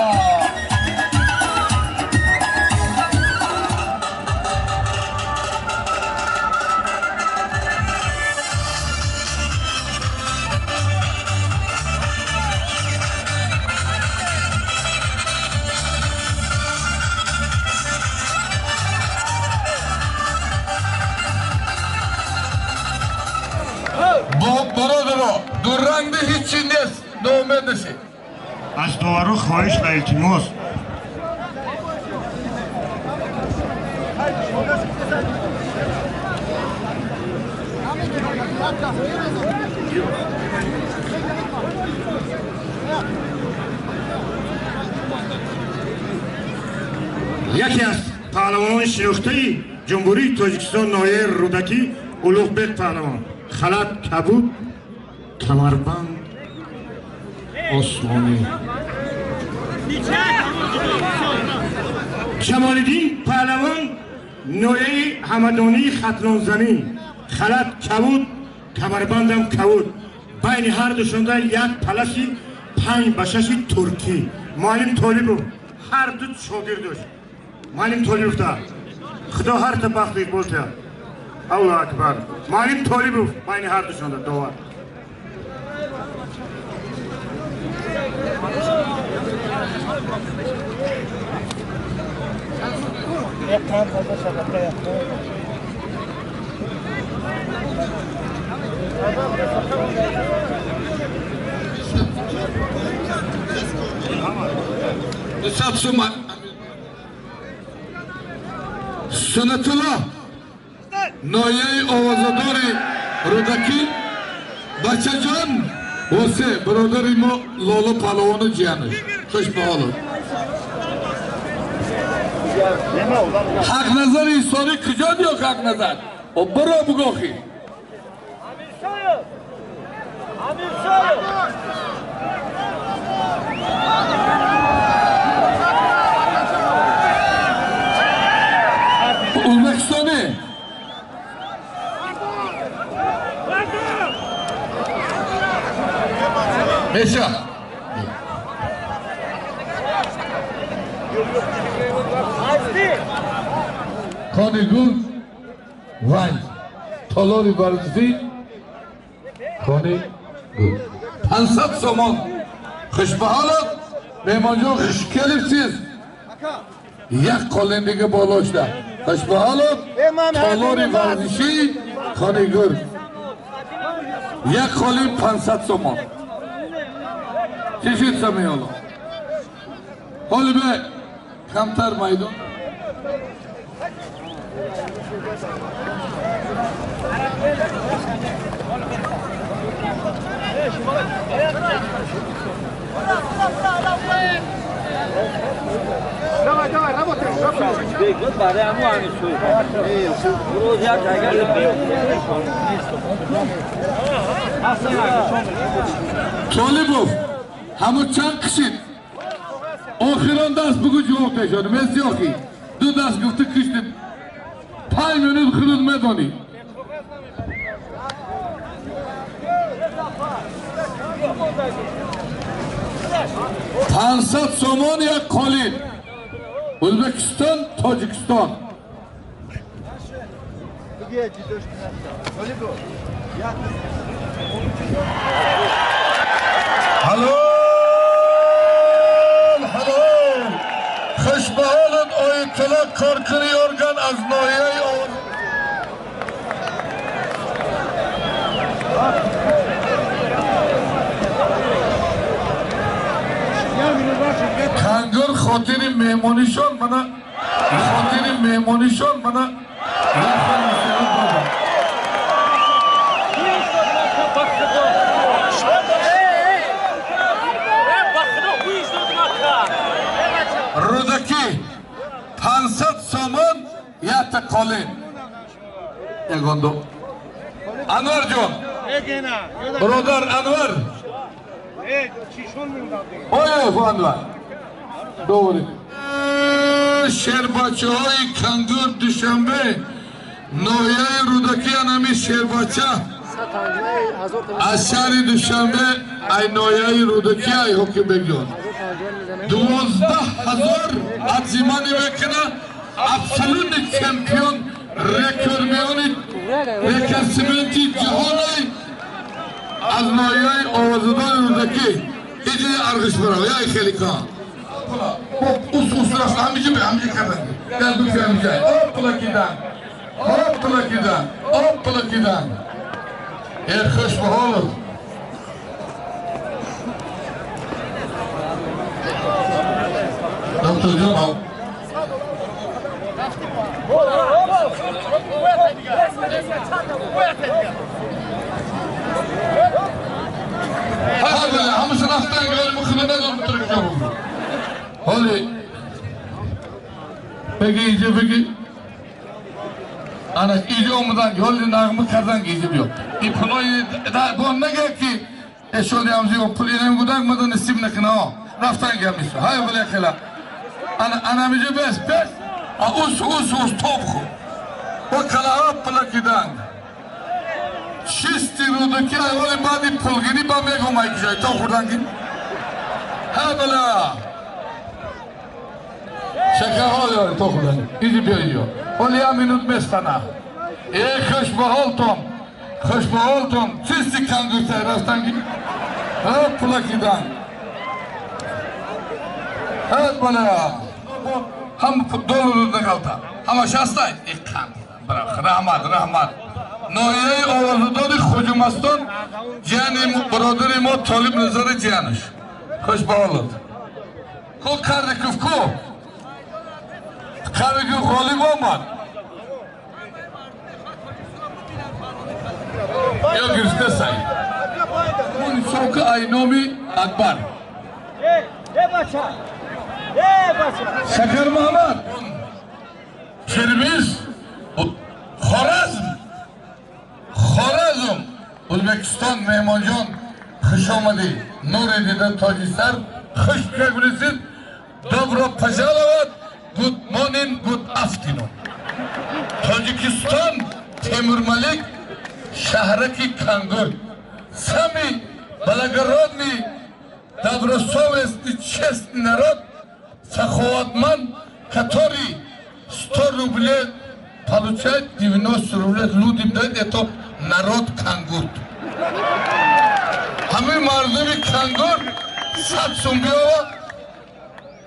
Бародаро, дуранги ҳичи нест, ноумед нашед. Аз довару хоҳиш ва илтимос. Яке аз паҳлавонони шинохтаи Ҷумҳурии Тоҷикистон, ноҳияи Рӯдакӣ, Улуғбек паҳлавон, халат кабуд, камарбанд осмонӣ. Ҷамолиддин паҳлавон, ноҳияи Ҳамадонии Хатлонзамин, халат кабуд, камарбандам кабуд. Байни ҳар душонда як паласи 5 ба 6-и туркӣ. Муаллим Толибов ҳар ду шогирдош. Муаллим Толибовда Худо ҳарта бахту иқбол диҳад. Аллоҳу акбар. Муаллим Толибов байни ҳар душонда довар. Як қанд фаза шабака як. 200 сума. Сунатулло, ноҳияи овозадори Рӯдакӣ, бачаҷон восе бародари мо Лоло паҳлавону ҷиянаш. Хуш ба ҳолат. Ҳақназари Исонӣ куҷо диё? Ҳақназар о биро бугохӣ. Амиршоев! Амиршоев! Ӯзбекистонӣ. Меша. Кони Гул Ванҷ. Толори варзишӣ Кони Гул. 500 сомон. Хушбаҳолат. Меҳмонҷон, хуш келибсиз. Як қолин дига боло шуда. Хушбаҳолат. Толори варзишӣ Кони Гул. Як қолин 500 сомон. Чӣ шуд, Самиёло? Ҳоли бе камтар майдон. Давай, давай, работаем, работаем. Бегут барои ҳаму Амиршоев. Рӯз як агар Толибов ҳамун чанд кишид. Охирон даст бугу, ҷавоб пешонӣ. Меси охи. Ду даст гуфту киштим. 5 минут худут медонӣ. 500 сомон як қолин. Ӯзбекистон, Тоҷикистон. Где дедушка? Толибов. Я Ҳалол, ҳалол. Хушбаҳолат, Оятулло коркуни орган аз ноҳияи Овоз. Кангур хотири меҳмонишон мана, хотири меҳмонишон мана як насиҳат додам. Ба худо, ҳуй истоди мака. Якта қолин. Ягон ду. Анвар ҷон. Бародар Анвар. Ой, Анвар. Доварӣ. Шербачаҳои Кангур, Душанбе, ноҳияи Рӯдакӣ, анами шербача аз шаҳри Душанбе, ай ноҳияи Рӯдакӣ, ай Ҳокимбекҷон, 12 000 отжимание мекуна. Абсолютный чемпион, рекордмени, рекордсменти ҷаҳонай аз ноҳияи овозадори Рӯдакӣ. Иҷи арғиш барав яй хеле кан. Ус ус рафт, ҳамиҷа бе ҳамиҷа кардан. Гардуки ҳамиҷа. Оп кидан. Оп кидан. Оп кидан. Э, хуш ба ҳолат. Доктор ҷон. Ҳамаша рафтан гӯри мухина надорам туркча. Ҳоли беги иҷа беги. Ана иҷа омадан, ҳоли нағма кардан иҷа биё. И пулои бо нага ки эшони амзи пул инам гудан мада насиб накна. Рафтан гамиса. Ҳай вале хела. Ана ана миҷа бес бес. А ус ус ус топ ху. О кала пулакидан. Чисти Рӯдакӣ ҳоли баъди пулгирӣ ба мегум ай киҷай то хӯрдан ки. Ҳа бала. Шакарҳо ёри то хӯрдан. Иди биё иҷо. Ҳоли як минут местана. Э, хуш ба ҳолтон. Хуш ба ҳолтон. Чисти кангуртай рафтан ки. Ҳа пулакидан. Ҳа бала. Ҳам доллар нағалта. Ҳама шастай. Иққан. Раҳмат, раҳмат. Ноҳияи овозадори Хуҷумастон, ҷияни бародари мо Толиб Назари ҷиянаш. Хуш ба ҳолат. Ку Кардиков ку? Кардиков ғолиб омад. Ё гирифта сай. Сока айноми Акбар. Шакар Муҳаммад. Термиз, Xorazm. Xorazm, O'zbekiston mehmonjon, xush omading. Nuri дида тоҷи сар, хуш келибсиz. Добро пожаловать, good morning, good afternoon. Тоҷикистон, Темурмалик, шаҳраки Кангур. Самый благородный, добросовестный, честный народ, саховатманд, который 100 рублей получает, 90 рублей людям дает, это народ Кангур. Ҳамин мардуми Кангур 100 сум биёва,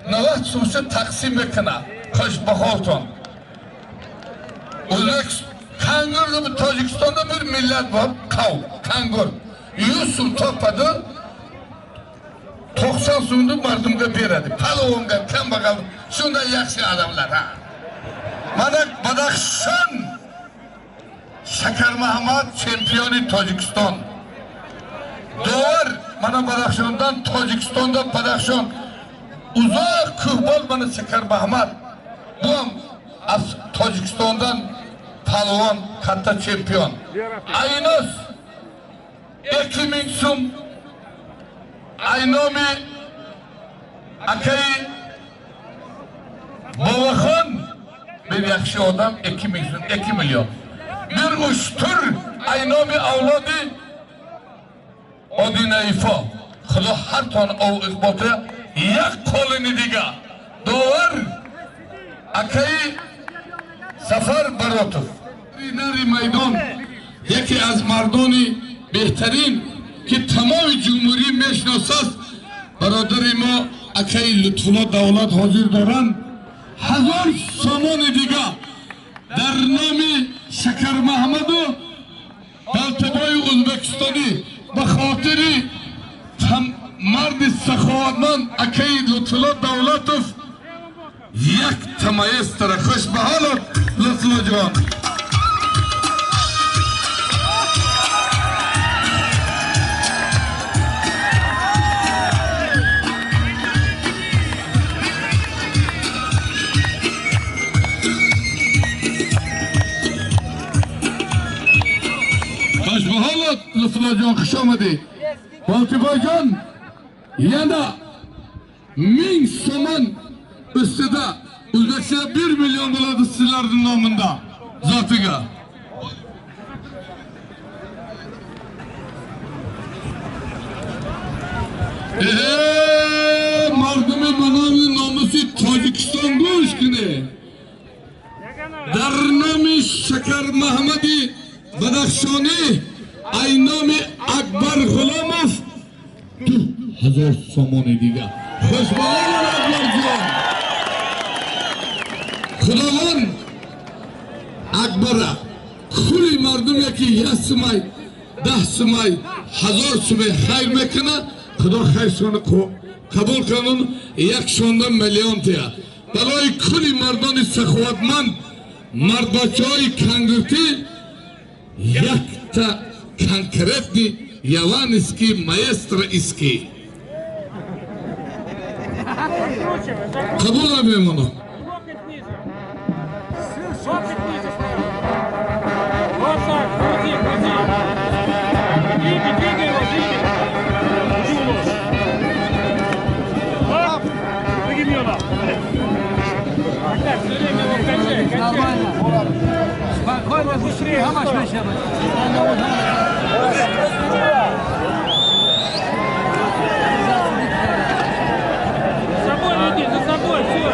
90 сумша тақсим мекунад. Хуш ба ҳолтон. O'zbek Kangур Tojikistonda bir millat bor, qavm, Kangур. 100 sum topadi, 90 so'mni mardumga beradi. Palovonga, kambag'al, shunday yaxshi odamlar ha. Mana Badaxshon Shakar Muhammad chempioni Tojikiston. Dovar mana Badaxshondan Tojikistonda Badaxshon uzoq kuhbol mana Shakar Muhammad. Bu ham Tojikistondan palvon, katta chempion. Aynos 2000 so'm aynomi akay Boboxon bir yaxshi odam 2000 so'm, 2 million. Bir ushtur aynomi avlodi Odina Ifo. Xudo har ton ov iqboti yak qo'lini diga. Dovar akay Safar Barotov. Nari maydon яке аз мардони беҳтарин ки тамоми ҷумҳурӣ мешиносад, бародари мо акаи Лутфулло Давлат ҳозир доранд. 1000 сомони дига дар номи Шакар Маҳмаду Далтобои ӯзбекистонӣ ба хотири марди саховатманд акаи Лутфулло Давлатов як тамаестара. Хуш ба ҳолат, Лутфулло ҷон. Бод Лутфуллоҷон, хуш омадӣ. Boltiboyjon yana 1000 so'mon ustida o'zbekcha 1 million bo'ladi sizlarning nomida zotiga. Mardumi manomi nomusi Tojikiston go'sh kuni. Дар номи Шакар Маҳмади Бадахшонӣ ай номи Акбар Ғуломов 2000 сомони дигар. Хушбаҳолон Акбарҷон. Худованд Акбара кулли мардум яки 1 сумай, 10 сумай, 1000 сумай хайр мекунад, Худо хайршонро қабул кунад, як шонда миллион тия. Барои кулли мардони саховатманд, мардбачаҳои кангуртӣ якта конкретный яванский маэстро иски. Қабул намемонад. Нормально. Спокойно, быстрее, ҳамаш мешавад. За собой иди, за собой, все.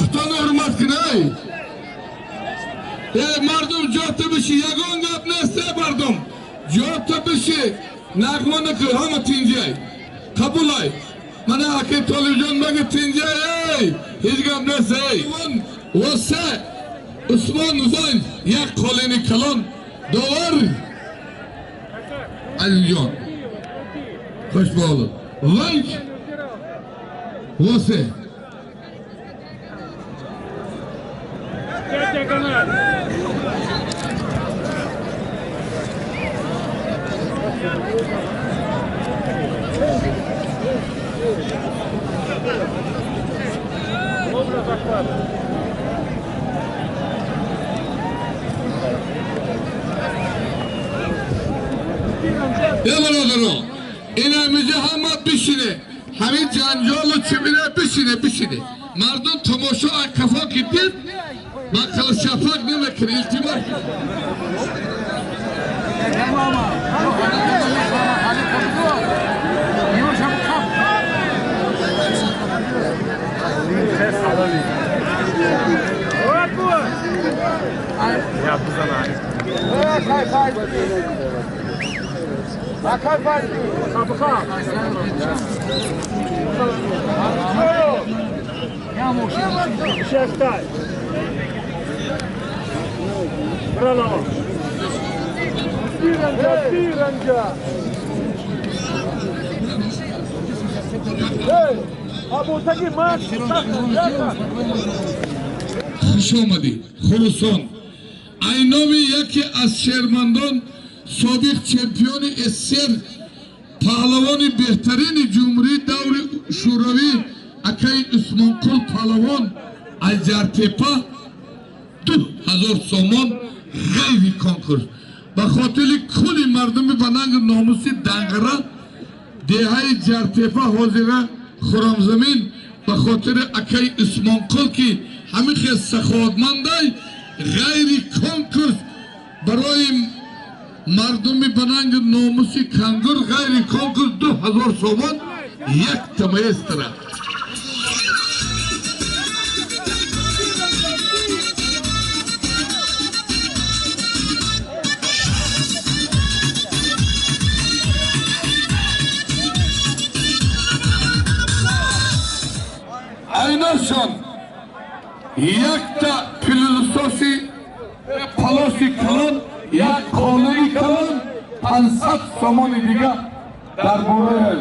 Худоро ҳурмат кунай. Мардум ҷота биши, ягон гап нест, мардум. Ҷота биши, нағма накун, ҳама тинҷай. Қабулай. Мана аки Толибҷон меги тинҷай, эй, ҳеҷ гап нест, эй. Восе Усмон Вон як қолини калон довар Алиҷон. Хуш ба ҳолат. Ванҷ Восе. Инамиҷа ҳама бишине, ҳамин ҷанҷолу чимина бишине, бишине. Мардум тамошо қафо ки дид, ба қилшафақ намекунад, илтимос. Хуш омадӣ, Хурусон. Ай номи яке аз шермандон, собиқ чемпиони СССР, паҳлавони беҳтарини ҷумҳурии даври Шӯравӣ, акаи Усмонқул паҳлавон аз Ҷартепа 2000 сомон ғайри конкурс. Ба хотири кулли мардуми ба нангу номуси Данғара, деҳаи Ҷартепа, ҳозира Хурамзамин, ба хотири акаи Усмонқул ки ҳамин хел саховатмандай, ғайри конкурс барои мардуми ба нангу номуси Кангур ғайри конкурс 2000 сомон якта маэстро. Айнашон якта пилусоси палоси калон, як қолини калон, 500 сомони дигар дар бораи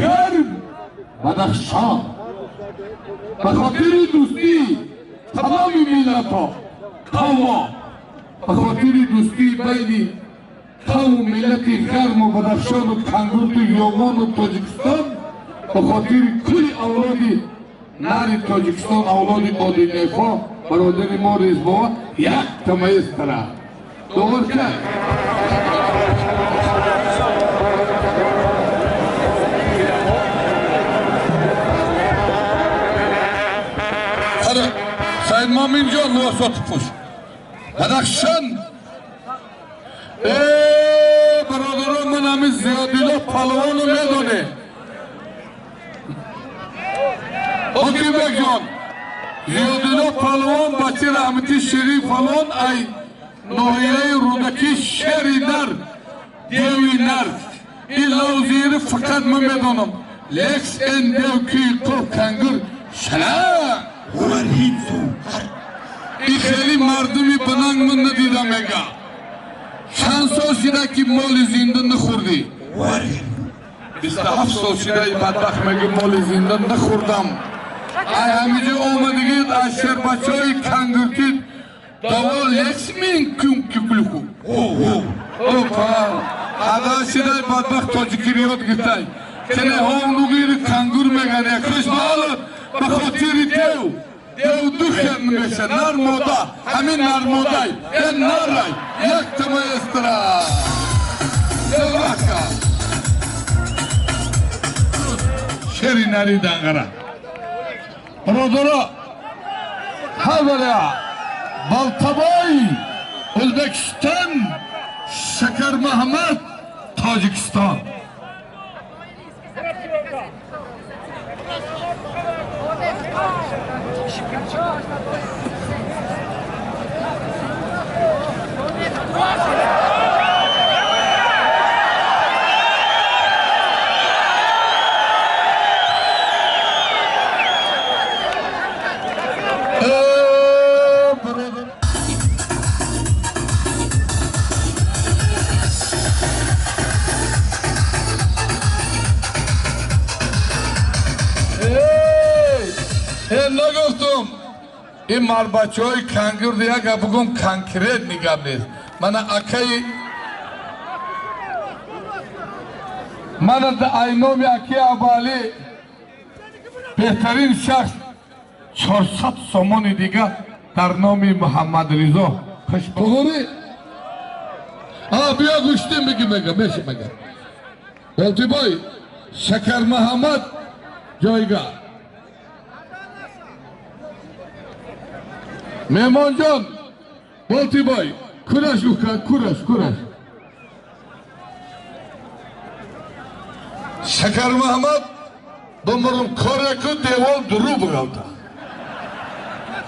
ғарб Бадахшон. Ба хотири дӯстии тамоми миллатҳо, қавмҳо, ба хотири дӯстии байни Қавму миллати Ғарму Бадахшону Кангурту Ёвону Тоҷикистон ба хотири кулли авлоди нари Тоҷикистон, авлоди Одинефо, бародари мо Резбова якта маэстро. Довар кай? Саид Моминҷон нуасотпуш. Бадахшон. Бародарон, ман ҳамин Зиёдилло палвону медонем. Ҳокимбекҷон, Зиёдилло палвон бачи Раҳмати Ширин палвон ай ноҳияи Рӯдакӣ, шери нар, деви нар. Ин лавзиро фақат ман медонам. Лекс эн дев ки қоф кангур шала. Ин хеле мардуми бананг ман надидам мега. Чанд сол шуда ки моли зинда нахӯрдӣ? 27 сол шуда и бадбахт меги моли зинда нахӯрдам. Ай ҳамиҷо омадигид аз шербачаҳои кангуртид даво лекс мин кум куклуку. Опа! Ада шидай бадбахт тоҷикиро ёд гирифтай. Кене ҳонугири кангур меган як хуш ба ҳолат ба хотири дев. Дев ду хел меша, нар мода, ҳамин нар модай, я нарай, якта маэстро. Девака. Шери нари Данғара. Бародаро, ҳавала Болтабой Ӯзбекистон, Шакар Муҳаммад Тоҷикистон. Нагуфтум, ин марбачаҳои кангурд як гап бугум, конкретный гап нест. Мана акаи мана айноми аки Абуалӣ беҳтарин шахс 400 сомони дига дар номи Муҳаммадризо. Хуш биё гӯштим бигӣ мега меша мега. Болтибой Шакар Муҳаммад ҷойгоҳ. Меҳмонҷон, Болтибой, кураш ука, кураш, кураш. Шакар Муҳаммад бумурум кореку девол дуру буғалта.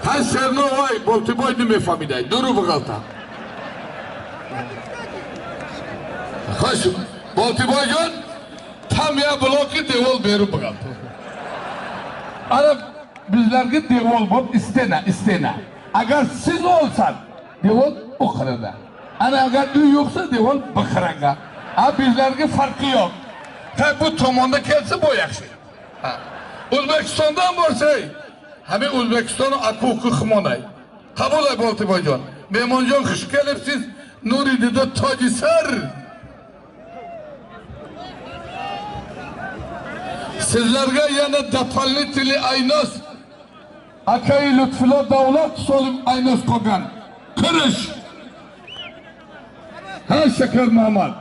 Ҳай серно вай Болтибой намефаҳмидай, дуру буғалта. Хош, Болтибойҷон, там я блоки девол беру буғалта. Ана bizlarga devol bo'lib istena, istena. Agar siz olsan devol u qirada. Ana agar uy yo'qsa devol bir qiraga. A bizlarga farqi yo'q. Ta bu tomonda kelsa bu yaxshi. O'zbekistondan bo'lsak, hami O'zbekiston akuqi ximonay. Qabul ay Boltiboyjon. Mehmonjon xush kelibsiz. Nuri dida toji sar. Sizlarga yana дополнительный aynos akai Lutfullo Davlat solib aynos qo'ygan. Qirish. Ha Shakar Muhammad.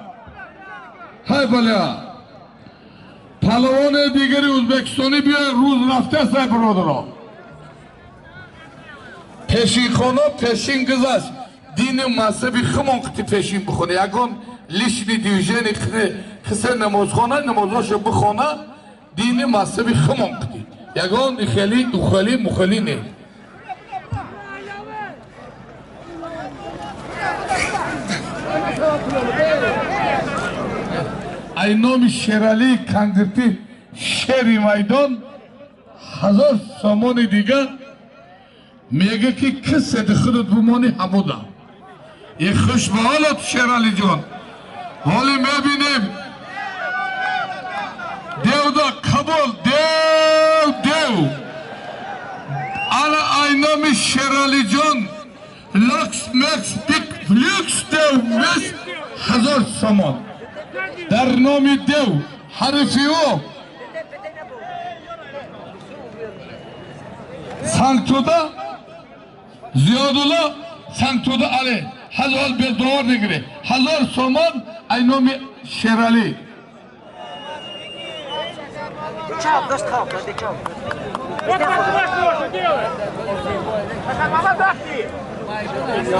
Hay bola. Palvoni digari O'zbekistoni biya ruz rafta say birodaro. Peshinxona peshin guzasht. Dini mazhabi ximon qiti peshin bixona. Ягон лишний движение қиса намозхона намозошо бихона. Дини мазҳаби химон қити. Ягон хели ухали мухали не. Ай номи Шерали Кангирти шери майдон 1000 сомони дига мега ки кисе худат бумони ҳамуда. Е хуш ба ҳолат Шерали ҷон. Ҳоли мебинем девда қабул дев дев. Ана ай номи Шерали ҷон лакс мекс пик люкс дев мес 1000 сомон дар номи дев ҳарфи ӯ Сангтуда Зиёдулло Сангтуда Али 1000 без доллар мегирӣ 1000 сомон ай номи Шерали.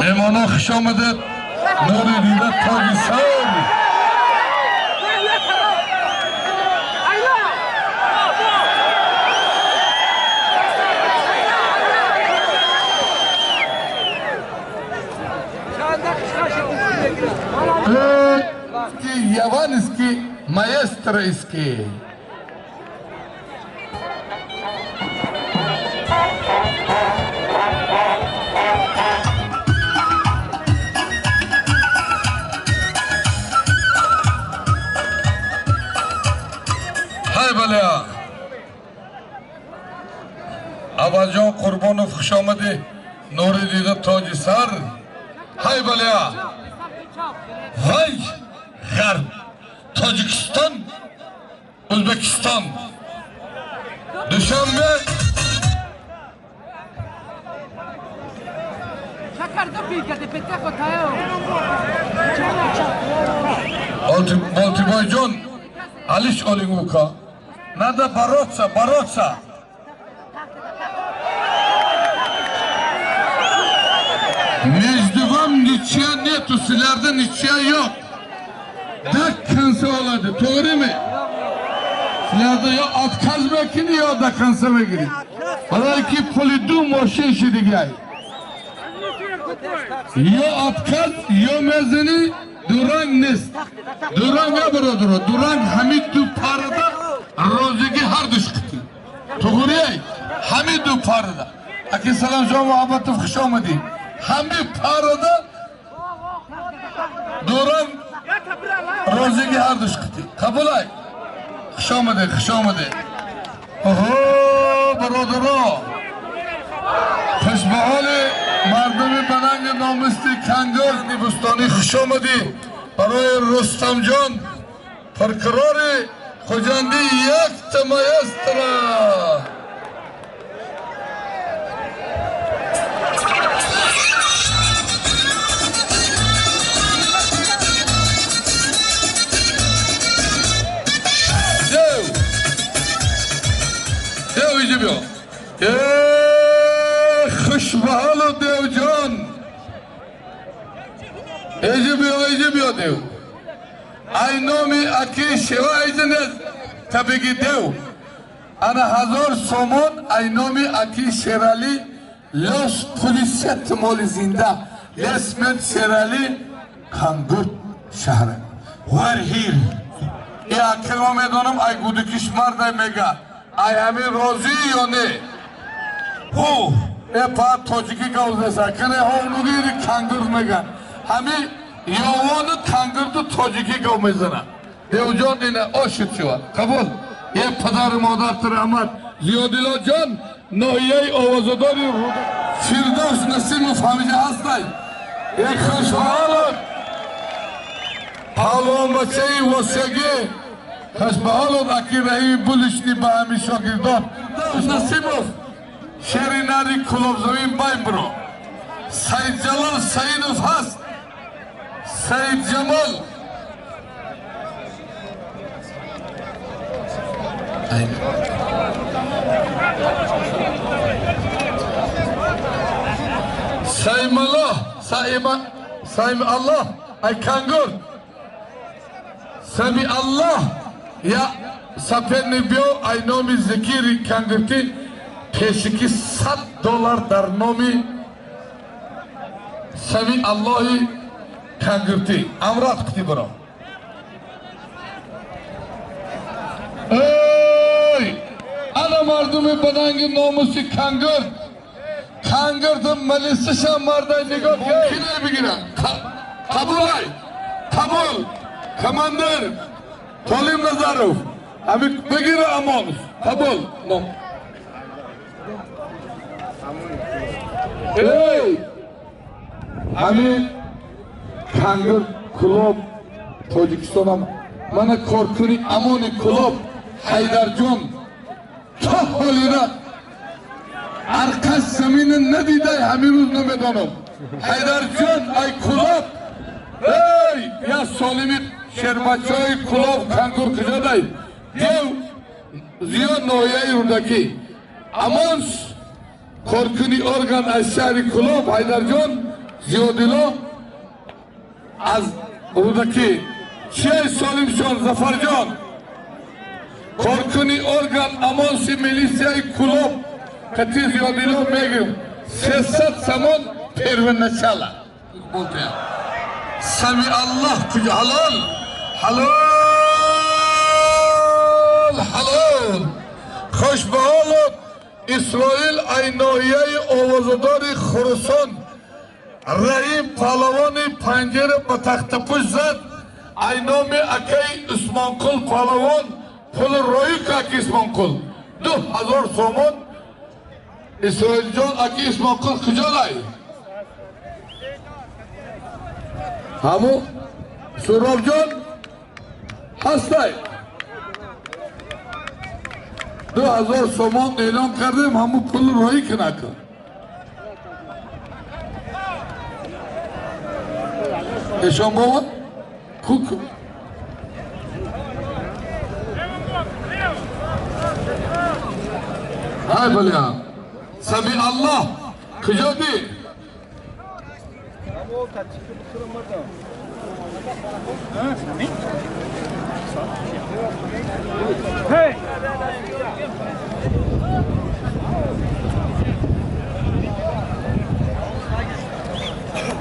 Меҳмонон хуш омадед. Нури дида тоҷи сар. Яванский маэстроиский. Абаҷон Қурбонов хуш омадӣ. Нури дида тоҷи сар. Ҳай баля. Вай ғарб. Тоҷикистон, Ӯзбекистон. Душанбе. Болтибойҷон, алиш олинг ука. Надо бороться, бороться. Между вам ничья нету, sizlarda ничья yo'q. Da kansa oladi, to'g'rimi? Sizlarda yo отказ mekini yo da kansa mekini. Balki puli du moshin shidigay. Yo отказ, yo mezini durang nest. Durang birodar, durang hamid du parada rozigi har dush qildi. To'g'ri? Hamid du parada. Aka Salomjon Muhabbatov xush omading. Hamid parada durang rozigi har dush qildi. Qabulay. Xush omading, xush omading. Oho, birodaro. Xushbaholi мардуми бананги номусти Кангар Бӯстонӣ хуш омадӣ. Барои Рустамҷон прокурори Хуҷандӣ якта маэстро. Дев! Дев иҷи биё. Хушбаҳолу девҷон. Иҷи биё, иҷи биё дев. Ай номи аки шева иҷинез табиги дев. Ана 1000 сомон ай номи аки Шерали лос пули сет моли зинда. Лесмет Шерали Кангурт шаҳре. Варҳир. И аки мо медонам ай гудукиш мардай мега. Ай ҳамин розӣ ё не? Ҳу. Па тоҷикӣ гавзеса. Кане ҳовнугири Кангурт меган. Ҳамин ёвону Кангурту тоҷикӣ гав мезанад. Девҷон ина ошид шува. Қабул. Е падару модарат раҳмат. Зиёдиллоҷон ноҳияи овозадори Фирдавс Насимов ҳамиша ҳастай. Як хушбаҳолот. Паҳлавонбачаи восягӣ. Хушбаҳолот аки Раҳими Булишни ба ҳамин шогирдон. Насимов шери нари Кулобзамин байбро. Саидҷалол Саидов ҳаст. Саидҷамол. Saymullah, Saima, Saymi Allah, ay Kangur. Sami Allah, ya Saperni биё ай номи Зикири Кангурти пешики $100 дар номи Сами Аллоҳи Кангурти. Амрат қити биро. Ey! Ана мардуми бананги номуси Кангурт. Кангуртим милисишам мардай нигоҳ мумкин бигирам. Қабулай. Қабул. Командир Толим Назаров. Ами бигира амон. Қабул. Ey! Ами Кангурт клуб Тоҷикистонам мана коркуни Амони Кулоб Ҳайдарҷон то ҳолира арқаш замина надидай, ҳамин рӯз намедонам. Ҳайдарҷон ай Кулоб, эй я солими шербачаҳои Кулоб кангур куҷодай? Дев зиёд ноҳияи Рӯдакӣ. Амон коркуни орган аз шаҳри Кулоб Ҳайдарҷон Зиёдило аз Рӯдакӣ. Чиай Солимҷон Зафарҷон коркуни орган Амонси милисияи Кулоб кати Зиёдило мегӯм 300 сомон первоначала. Сами Аллоҳ куҷо ҳалол ҳалол ҳалол. Хуш ба ҳолот Исроил ай ноҳияи овозадори Хурусон Раҳим паҳлавони панҷера ба тахтапӯш зад. Ай номи акаи Усмонқул паҳлавон пули роӣ ку аки Исмонқул 2000 сомон. Исроилҷон аки Исмонқул куҷолай? Ҳаму Суробҷон ҳастай? 2000 сомон эълон кардем, ҳаму пул роӣ кунаку. Эшон бобо кук ҳай баля. Сами Аллоҳ куҷо ди?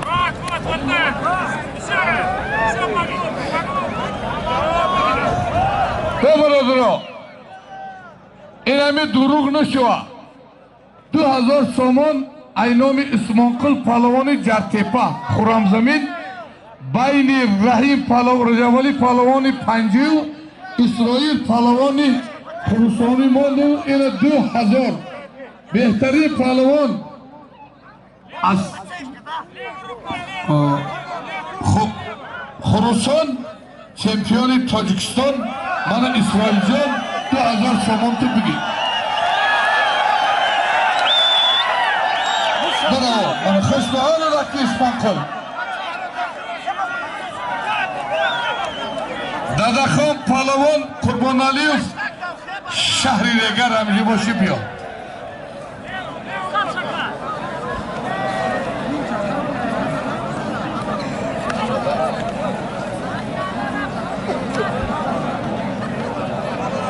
Вот, вот, вот так. Еще раз. Все поглубже, поглубже. Бародаро, инами дурӯғ нашува. 2000 сомон ай номи Исмонқул паҳлавони Ҷартепа Хурамзамин байни Раҳим Раҷабалӣ паҳлавони Панҷил Исроил паҳлавони Хурусонӣ монду. Ина 2000 беҳтарин паҳлавон аз Хурусон чемпиони Тоҷикистон мана Исроилҷон 2000 сомон ту бигир. Браво! Мана хуш ба ҳолат аки Исмонқул. Дадахон паҳлавон Қурбоналиев шаҳри Регар ҳамиҷо бошӣ биё.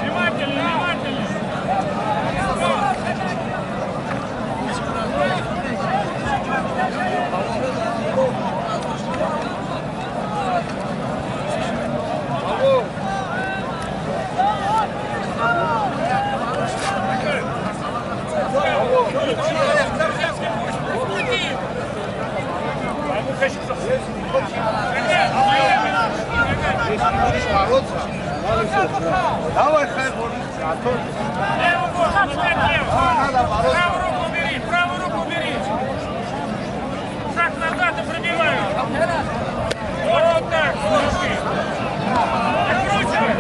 Внимательно, внимательно. Давай, хай, Левую голову, правую руку убери, правую руку убери. Шаг назад и пробиваю. Вот так, слушай. Накручивай.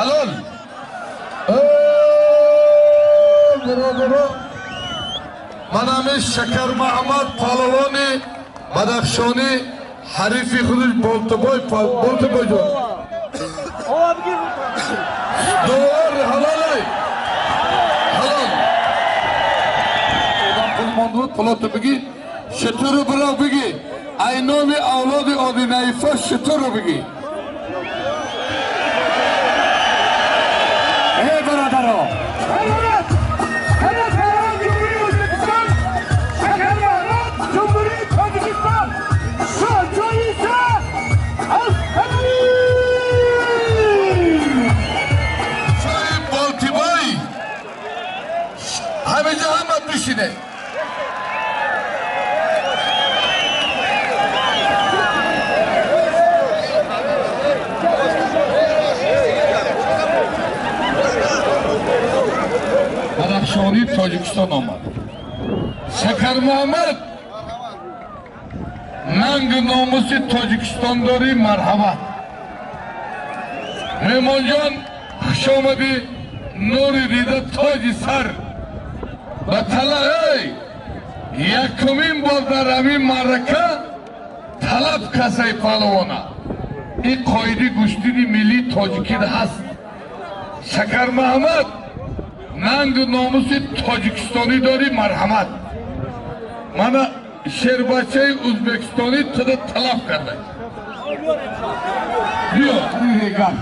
Halol. Бародаро, манами Шакар Маҳмад паҳлавони Бадахшонӣ ҳарифи худаш Болтабой Болтабой ҷон. Довар ҳалолай. Ҳалол. Одам пул монду, пулото бигӣ, шутуру бирав бигӣ. Ай номи авлоди Одинаифа шутурро бигӣ. Эй бародаро! Ана паҳлавон Ҷумҳурии Ӯзбекистон, Шакармаҳмад Ҷумҳурии Тоҷикистон, Шоҳҷоиза Асқарӣ! Шоҳи Болтибой, ҳамеҷа ҳама бишине. Бадахшонӣ Тоҷикистон омад. Шакармуҳаммад, нангу номуси Тоҷикистон дорӣ, марҳамат. Меҳмонҷон, хушомадӣ, нури дида, тоҷи сар. Ба талаэй якумин бор дар ҳамин маърака талаб касай паҳлавона. Ин қоиди гӯштини миллии тоҷикида ҳаст. Шакармуҳаммад, нангу номуси тоҷикистонӣ дорӣ, марҳамат. Мана шербачаи ӯзбекистонӣ туда талаб карда. Биё, гап.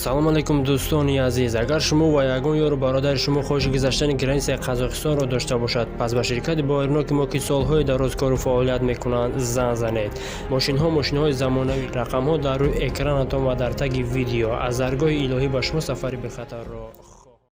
Салом алейкум, дӯстони азиз! Агар шумо ва ягон ёру бародари шумо хоҳиши гузаштани границаи Қазоқистонро дошта бошад, пас ба ширкати боварноки мо, ки солҳои дароз кору фаъолият мекунанд, занг занед. Мошинҳо мошинҳои замонавӣ, рақамҳо дар рӯи экранатон ва дар таги видео. Аз даргоҳи илоҳӣ ба шумо сафари бехатарро